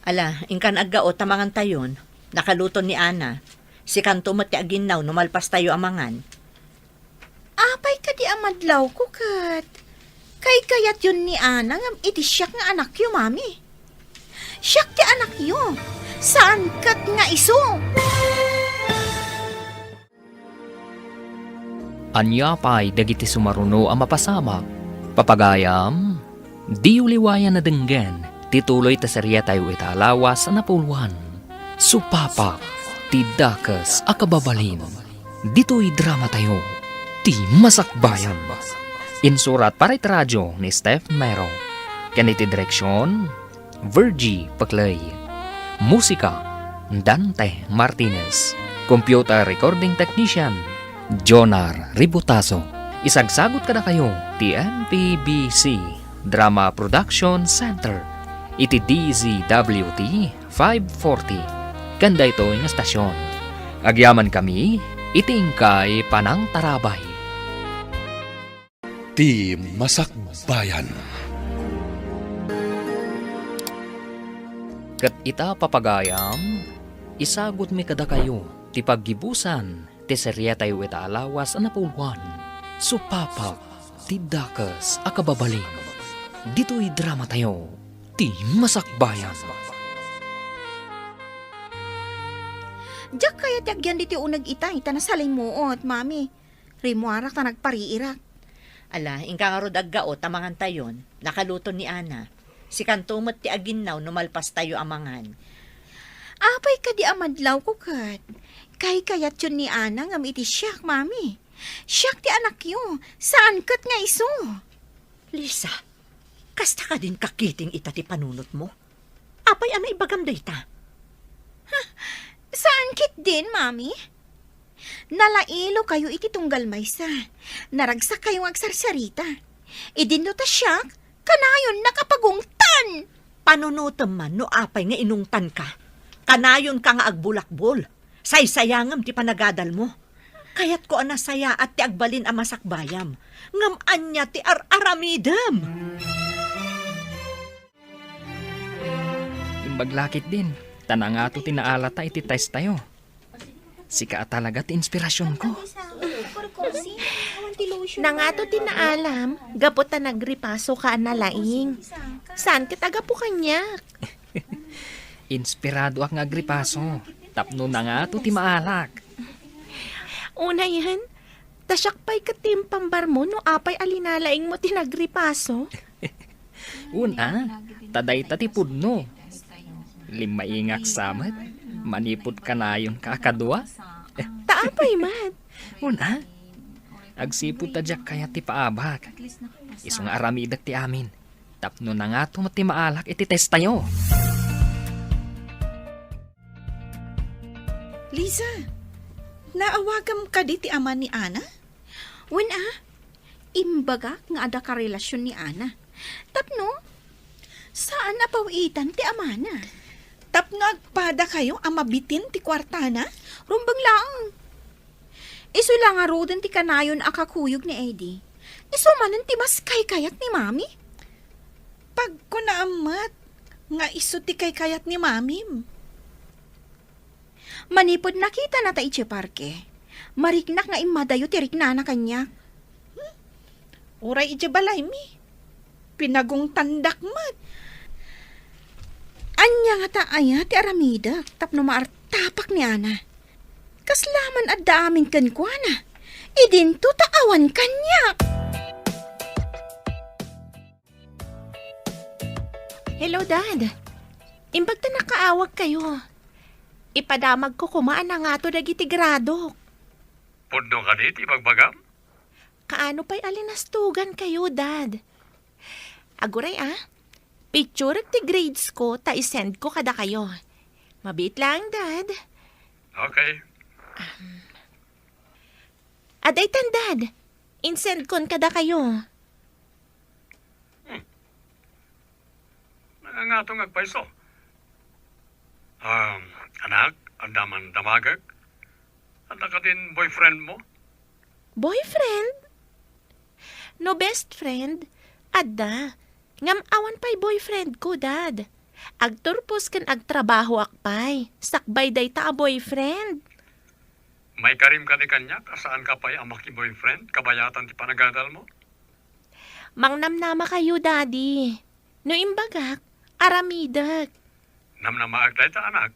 Ala, inkan aggaot ta mangantayon. Nakaluton ni Ana. Sikanto met ti aginnaw no malpastayo a mangan. Apay kadi a madlawko ket kaykayatyon ni Ana ngem iti siak nga anakyo, Mami? Siak ti anakyo, saan ket nga isu. Ania pay dagiti sumaruno a mapasamak? Papagayam, diyo liwayan a denggen ti tuloy ta seriatayo ita a lawas a napuloan, Supapak ti Dakes a Kababalin. Ditoy dramatayo, Ti Masakbayan. Insurat para iti radio ni Steph Mero. Ken iti direksion, Virgie Paclay. Musika, Dante Martinez. Computer recording technician, Jonar Ributaso. Isagsagut kadakayo ti M P B C Drama Production Center iti D Z W T five forty. Ken daytoy nga stasyon, agyamankami iti inkay panangtarabay. Ti Masakbayan. Ket ita, papagayam, isagutmi kadakayo ti paggibusan ti seriatayo ita a lawas a napuloan, Supapak ti Dakes a Kababalin, ditoy dramatayo, Ti Masakbayan. Diak kayat ti agyan ditoy uneg itay, ta nasalimuot, Mami. Rimmuarak ta nagpariirak. Ala, inka ngarud aggaot ta mangantayon. Nakaluton ni Ana. Sikanto met ti aginnaw no malpastayo a mangan. Apay kadi a madlawko ket? Kaykayatyon ni Ana ngem iti siak, Mami. Siak ti anakyo, saan ket nga isu. Lisa, Kasta kadin kakiting ita ti panunotmo? Apay a naibagam dayta? Saan ketdin, Mami? Nalailokayo iti tunggal maysa. Naragsakkayo nga agsarsarita. Idinno ta siak, kanayonnak a pagungtan! Panunotem man no apay nga inungtanka. Kanayonka nga agbulakbol. Saysayangem ti panagadalmo. Kayatko a nasayaat ti agbalin a masakbayam. Ngem ania ti ar-aramidem? Imbag la ketdin, ta nangato ti naalata iti testtayo. Sika a talaga ti inspirasionko. Nangato ti naalam, gapu ta nagripasoka a nalaing. Saan ket a gapu kaniak? Inspiradoak nga agripaso, tapno nangato ti maalak. Unayen, ta siak pay ket ti impambarmo no apay a linalaingmo ti nagripaso. Una, ta dayta ti pudno. Limmaingak sa met, manipud kanayonka a kadua. Ta apay met? Una, agsipud ta diak kayat ti paabak. Isu nga aramidek ti amin, tapno nangato met ti maalak iti testtayo. Liza, naawagam kadi ti ama ni Ana? Wen a, imbagak nga adda karelasion ni Ana. Tapno, saan a paw-itan ti amana. Tapno agpadakayo a mabitin ti kuartana? Rumbeng laeng. Isu la ngaruden ti kanayon a kakuyog ni Eddie. Isu manen ti mas kaykayat ni Mami. Pagkunaam met nga isu ti kaykayat ni Mamim. Manipud nakitanata idiay parke, mariknak nga immadayo ti riknana kaniak. Hmm? Uray idiay balaymi, pinagungtandak met. Ania ngata aya ti aramidek tapno maartapak ni Ana? Kasla man adda amin kenkuana, idinto ta awan kaniak. Hello, Dad. Imbag ta nakaawagkayo. Ipadamagko koma a nangato dagiti gradok. Pudno kadi ti ibagbagam? Kaano pay a linastugankayo, Dad? Aguray, a. Picturek ti grades ko ta isendko kadakayo. Mabiit laeng, Dad. Okay. Adaytan, Dad. Insendkon kadakayo. Hmm. Nangangato nga agpayso. Um, anak, adda man damagek? Adda kadin boyfriend mo? Boyfriend? No best friend, adda. Ngem awan pay boyfriend ko, Dad. Agturpos ken agtrabahoak pay, sakbay dayta a boyfriend. Maikarim kadi kaniak a saan ka pay a maki-boyfriend kabayatan ti panagadal mo? Mangnamnamakayo, Daddy. No imbagak, aramidek. Namnamaak dayta, anak.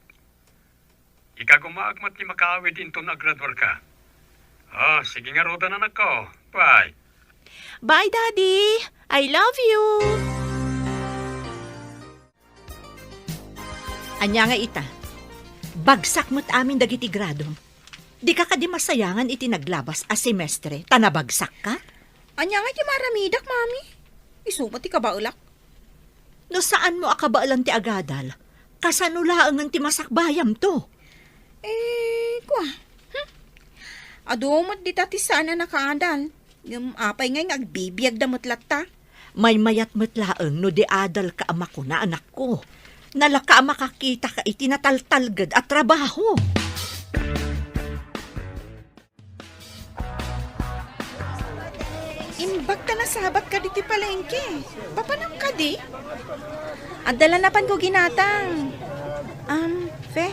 Ikagumaak met ti makaawid inton agraduarka. Ah, sige ngaruden, anakko. Bye. Bye, Daddy. I love you. Ania nga ita? Bagsak met amin dagiti gradom. Dika kadi masayangan iti naglabas a semestre ta nabagsakka? Ania nga iti maaramidak, Mami? Isu met ti kabaelak. No saanmo a kabaelan ti agadal, kasano laengen ti masakbayamto? Eh, kua. Hmm? Adu met dita ti saan a nakaadal. Ngem apay ngay nga agbibiagda met latta? Maymayat met laeng no di adalka a makuna, anakko. Nalaka a makakitaka iti nataltalged a trabaho. Imbag ta nasabat kadi ti palengke. Papanam kadi? Adda la napanko ginatang. Am, Fe,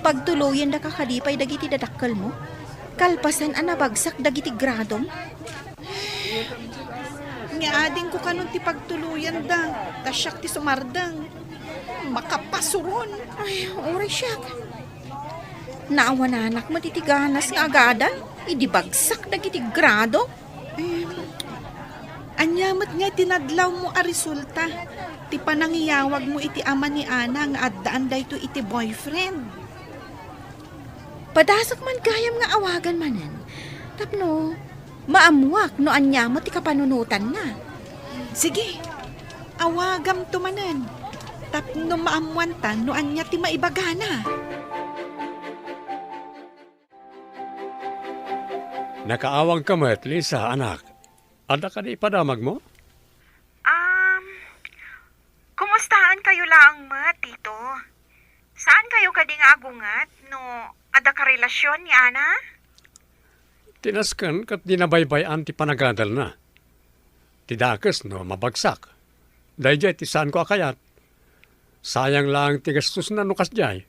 pagtuloyendaka kadi pay dagiti dadakkelmo? Kalpasan a nabagsak dagiti gradom? Nga adingko kanon ti pagtuloyanda, ta siak ti sumardeng. Makapasuron. Ay, uray siak. Naawananak met iti ganas nga agadal, idi bagsak dagiti grado. Eh, ania met nga ti nadlawmo a resulta ti panangiyawagmo iti ama ni Ana nga addaan daytoy iti boyfriend? Padasek man gayam nga awagan manen, tapno maammuak no ania met ti kapanunotanna. Sige, Awagamto manen, tapno maammoanta no ania ti maibagana. Nakaawagka met, Lisa, anak. Adda kadi ipadamagmo? Um, kumustaankayo laeng met, Tito? Saankayo kadi nga agunget no adda karelasion ni Ana? Ti nasken ket di nabaybay-an ti panagadalna. Ti dakes no mabagsak. Daydiay ti saanko a kayat. Sayang laeng ti gastosna no kasdiay.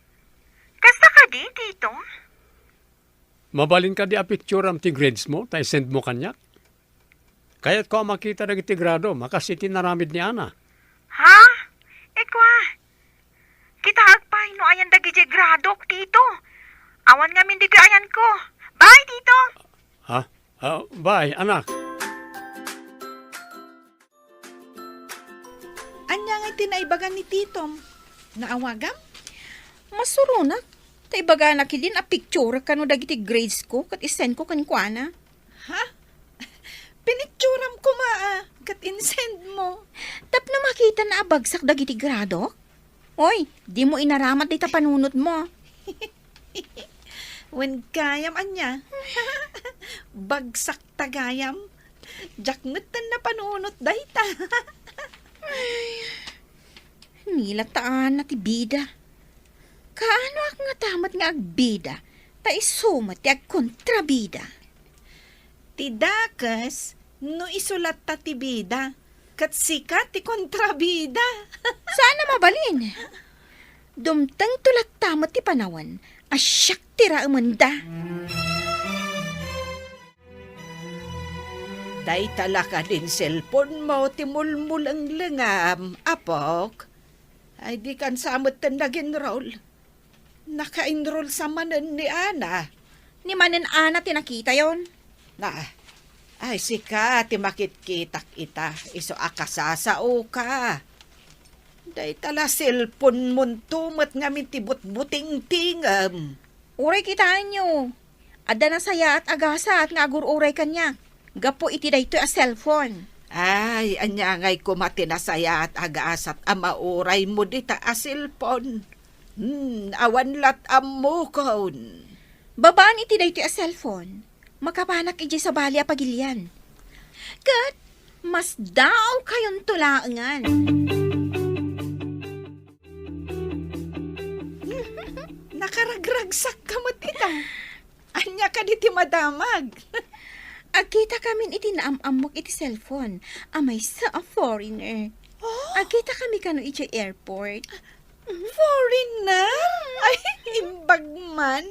Kasta kadi, Tito? Mabalin kadi a picturam ti grades mo ta isendmo kaniak? Kayatko a makita dagiti gradom a kas iti naramid ni Ana. Ha? Ikua, kitaek pay no ayan dagiti gradok, Tito. Awan ngamin ditoy ayanko. Bye, Tito! Ha? Ah, bye, anak. Ania ngay ti naibaga ni Titom? Naawagam? Masuronak. Ta ibagana ketdin a picture kano dagiti grades ko ket isendko kenkuana. Ha? Pinicturam koma a, ket insendmo. Tapno makitana a bagsak dagiti gradok? Oy, dimo inaramat dayta panunotmo. Wen gayam ania? Bagsak ta gayam. Diak metten napanunot dayta. Ay, ni latta Ana ti bida. Kaanoak ngata met nga agbida, ta isu met ti agkontrabida. Ti dakes, no isu latta ti bida, ket sika ti kontrabida. Saan a mabalin. Dumtengto latta met ti panawen a siak ti raemenda. Dayta la kadin cellphone-mo ti mulmulenglengam, apok? Ay, dikan sa metten nag-enroll. Naka-enroll sa manen ni Ana. Ni manen Ana ti nakitayon? Na, ay, sika ti makitkitak ita, isu a kasasaoka. Dayta la cellphone-monto met ngamin ti butbutingtingem. Uray kitaenyo, adda nasayaat a gasat nga agur-uray kaniak gapu iti daytoy a cellphone. Ay, ania ngay koma ti nasayaat a gasat a mauraymo dita a cellphone? Hmm, awan lat ammokon. Babaen iti daytoy a cellphone, makapanak idiay sabali a pagilian. Ket masdaawkayonto laengen. Nakaragragsakka met ita. Ania kadi ti madamag? Agkitakamin iti naam-ammok iti cellphone a maysa a foreigner. Oh? Agkitakami kano idiay airport. Foreigner? Ay, imbag man.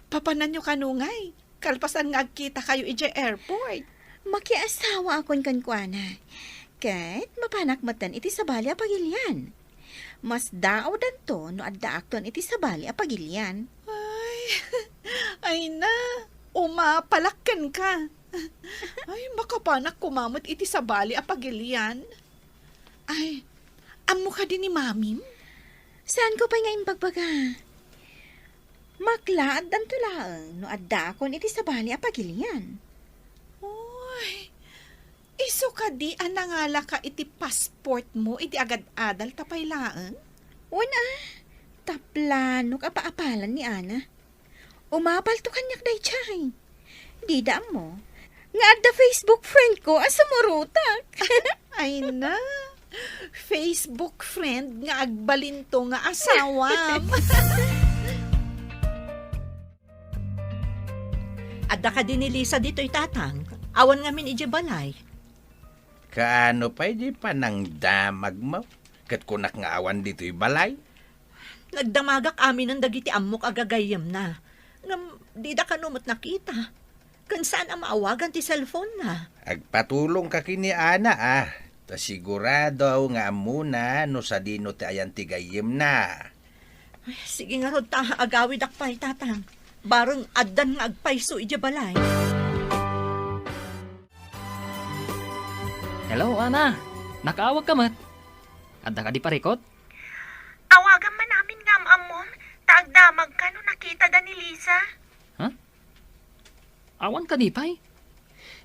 Papananyo kano ngay? Kalpasan nga agkitakayo idiay airport. Makiasawaakon kenkuana. Ket mapanak metten iti sabali a pagilian. Masdaawdanto no addaakton iti sabali a pagilian. Ay, ay na, umapalak kenka. Ay, makapanak koma met iti sabali a pagilian. Ay, ammo kadi ni Mamim? Saanko pay nga imbagbaga? Maklaaddanto laeng no addaakon iti sabali a pagilian. Uy, isu kadi a nangalaka iti passport-mo iti agad-adal ta pay laeng? Wen a, ta planok a paapalan ni Ana. Umapalto kaniak daydiay. Dida ammo nga adda Facebook friend ko a sumurotak. Ay na, Facebook friend nga agbalinto nga asawam. Adda kadi ni Lisa ditoy, Tatang? Awan ngamin idiay balay. Kaano pay di panangdamagmo? Ket kunak nga awan ditoy balay? Nagdamagak aminen dagiti ammok a gagayyemna. Ngem dida kano met nakita. Ken saan a maawagan ti cellphone-na. Agpatulongka ken ni Ana, a. Ta sigurado nga ammona no sadino ti ayan ti gayyemna. Ay, sige ngarud ta agawidak pay, Tatang. Bareng addan nga agpayso idiay balay. Hello, Ana. Nakaawagka met. Adda kadi parikut? Awagam man amin nga am-ammom, ta agdamagka no nakitada ni Lisa. Ha? Awan kadi pay?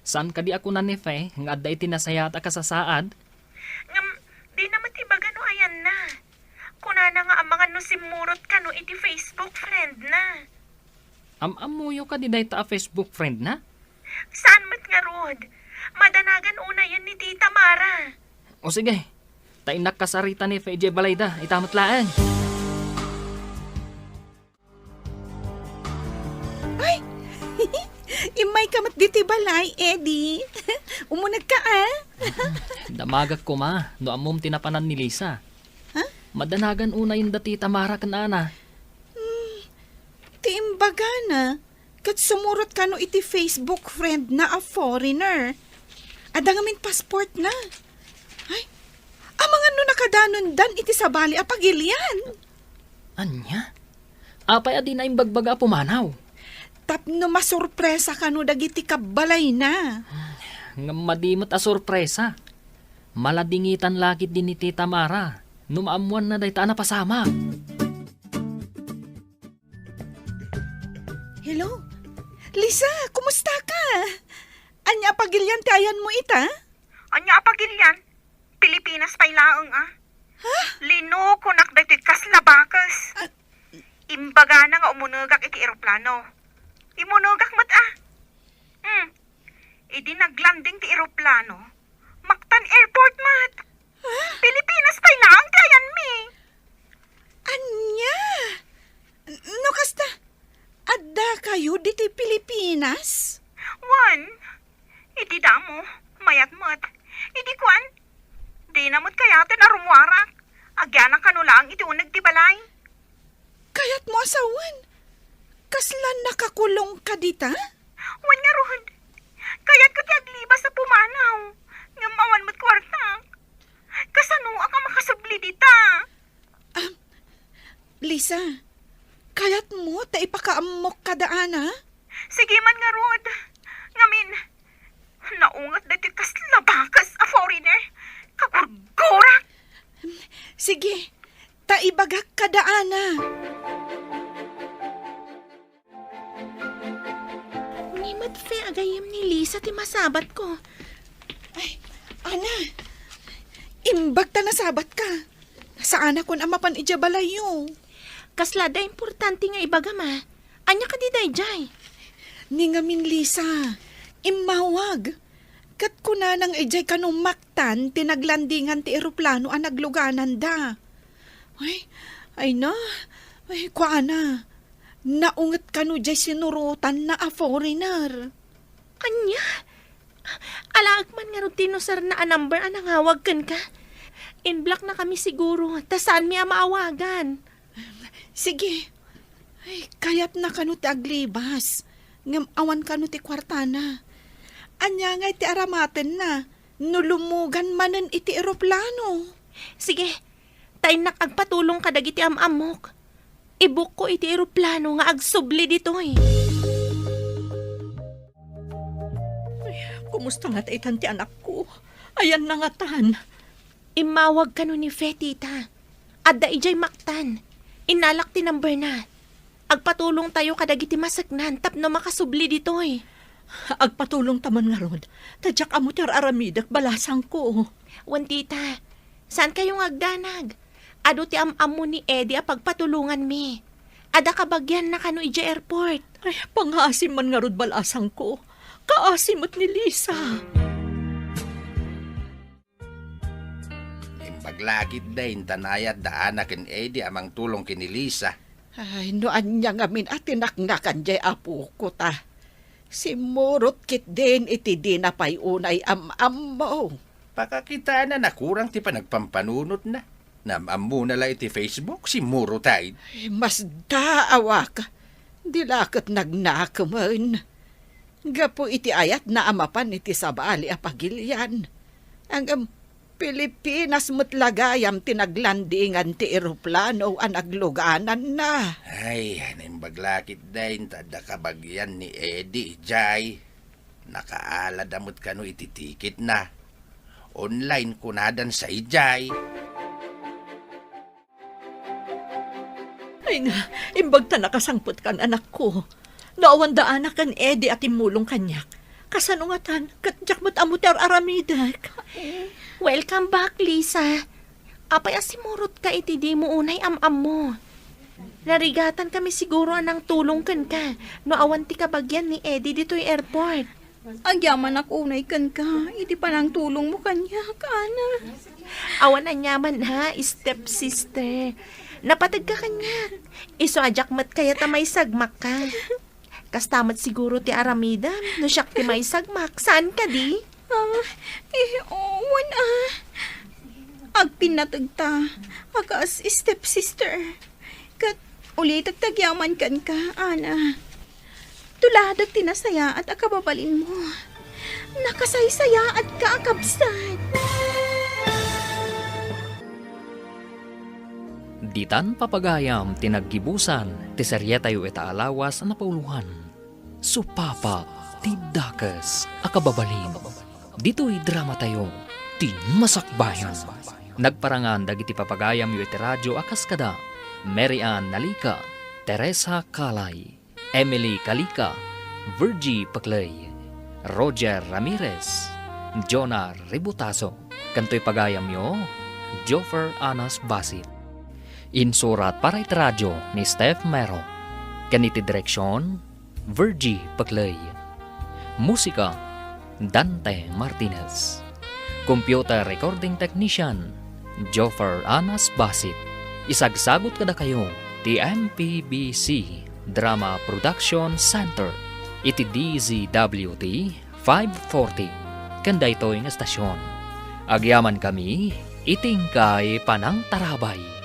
Saan kadi a kuna ni Fe nga adda iti nasayaat a kasasaad? Ngem, Facebook friend na. Am-ammoyo kadi dayta a Facebook friend na? Saan met ngarud? Madanagan unayen ni Tita Mara. O sige, ta innak kasarita ni F J balayda, ita met laeng. Ay! Immayka met ditoy balay, Eddie. Umunegka, a? Damagak koma no ammom ti napanan ni Lisa. Ha? Madanagan unayen da Tita Mara ken Ana. Hmm, ti imbagana, ket sumurot kano iti Facebook friend na a foreigner. Adda ngamin passport na. Ay, amangan no nakadanondan iti sabali a pagilian. Ania? Apay a dina imbagbaga a pumanaw? Tapno masurpresa kano dagiti kabbalayna. Ngem madi met a surpresa. Maladingitan la ketdi ni Tita Mara no maammoanna dayta a napasamak. Hello? Lisa, kumusta ka? Ania a pagilian ti ayanmo ita? Ania a pagilian? Pilipinas pay laeng, a. Ha? Linokonak daytoy kasla bakes. Ah. Imbagana nga umunegak iti eroplano. Imunegak met, a. Hmm. Idi naglanding ti eroplano, Mactan Airport met. Ha? Pilipinas pay laeng ti ayanmi. Ania? No kasta, adda kayo ditoy Pilipinas? Wen, iti damo, mayat met. Idi kuan, dina met kayaten a rummuarak. Agyanak kano laeng iti uneg ti balay. Kayatmo a sawen? Kasla nakakulongka dita? Wen ngarud, kayatko ti aglibas a pumanaw, ngem awan met kuartak. Kasanoak a makasubli dita? Ah, Lisa, kayatmo ta ipakaammok kada Ana? Sige man ngarud. Ngamin, naunget daytoy kasla bakes a foreigner. Kagurgurak! Sige, ta ibagak kada Ana. Ni met fe agayem ni Lisa ti masabatko. Ay, Ana, imbag ta nasabatka. Saanakon a mapan idiay balayyo. Kasla adda importante nga ibagam a. Ania kadi daydiay? Ni ngamin Lisa, immawag. Ket kunana nga idiay kano Mactan ti naglandingan ti eroplano a naglugananda. Ay, ay na, ay, kuana, naunget kano diay sinurotanna a foreigner. Ania? Alaek man ngarud ti inuserna a number a nangawag kenka. In-block na kami siguro, ta saanmi a maawagan. Sige. Ay, kayatna kano ti aglibas, ngem awan kano ti kuartana. Ania ngay ti aramatenna no lummugan manen iti eroplano? Sige, ta innak agpatulong kadagiti am-ammok. Ibukko iti eroplano nga agsubli ditoy. Ay, kumusta ngata itan ti anakko? Ayanna ngatan? Immawag kano ni Fe, tita. Adda idiay Mactan. Innalak ti numberna. Agpatulongtayo kadagiti maseknan tapno makasubli ditoy. Agpatulongta man ngarud, ta diak ammo ti ar-aramidek, balasangko. Wen, tita. Saankayo nga agdanag. Adu ti am-ammo ni Eddie a pagpatulonganmi. Adda kabagianna kano idiay airport. Ay, pangaasim man ngarud, balasangko. Kaasi met ni Lisa. Imbag la ketdi inta nayat da Ana ken Eddie a mangtulong ken ni Lisa. Ay, no ania ngamin a tinaknakan diay apoko ta. Simmurot ketdin iti dina pay unay am-ammo. Pakakitaenna a kurang ti panagpampanunotna. Naam-ammona la iti Facebook, simmurot ay. Ay, masdaawak. Di la ket nagnakemen. Gapu iti ayatna a mapan iti sabali a pagilian. Ngem Pilipinas met la gayam ti naglandingan ti eroplano a naglugananna. Ay, naimbag la ketdin ta adda kabagian ni Eddie idiay. Nakaalada met kano iti tiketna. Online kunadan saidiay. Ay nga, imbag ta nakasangpetkan, anakko. No awan da Ana ken Eddie a timmulong kaniak, kasano ngatan ket diak met ammo ti ar-aramidek? Welcome back, Lisa. Apay a simurotka iti dimo unay am-ammo? Narigatan kami siguro a nangtulong kenka no awan ti kabagian ni Eddie ditoy airport. Agyamanak unay kenka iti panangtulongmo kaniak, Ana. Awan aniaman ha, stepsister. Napategka kaniak. Isu a diak met kayat a maisagmakka. Kasta met siguro ti aramidem no siak ti maisagmak. Saan kadi? Ah, eh, wen, ah. Agpinnategta a kas stepsister. Ket ulitek ti agyaman kenka, Ana. Tuladek ti nasayaat a kababalinmo. Nakasaysayaatka a kabsat. Ditan papagayam ti naggibusan ti serietayo ita a lawas a napauloan, Supapa ti Dakes a Kababalin. Ditoy dramatayo, ti Masakbayan. Nagparangan dagiti papagayamyo iti radio a kas kada Mary Ann Nalica, Teresa Calay, Emily Calica, Virgie Pecley, Roger Ramirez, Jonah Ributaso, ken toy pagayamyo, Joffer Anas Basit. Insurat para iti radio ni Steph Mero, ken iti direksion, Virgie Pecley. Musika, Dante Martinez. Computer recording technician, Joffer Anas Basit. Isagsagut kadakayo ti M P B C Drama Production Center iti D Z W T five forty ken daytoy nga estasion. Agyaman kami iti inkay panangtarabay.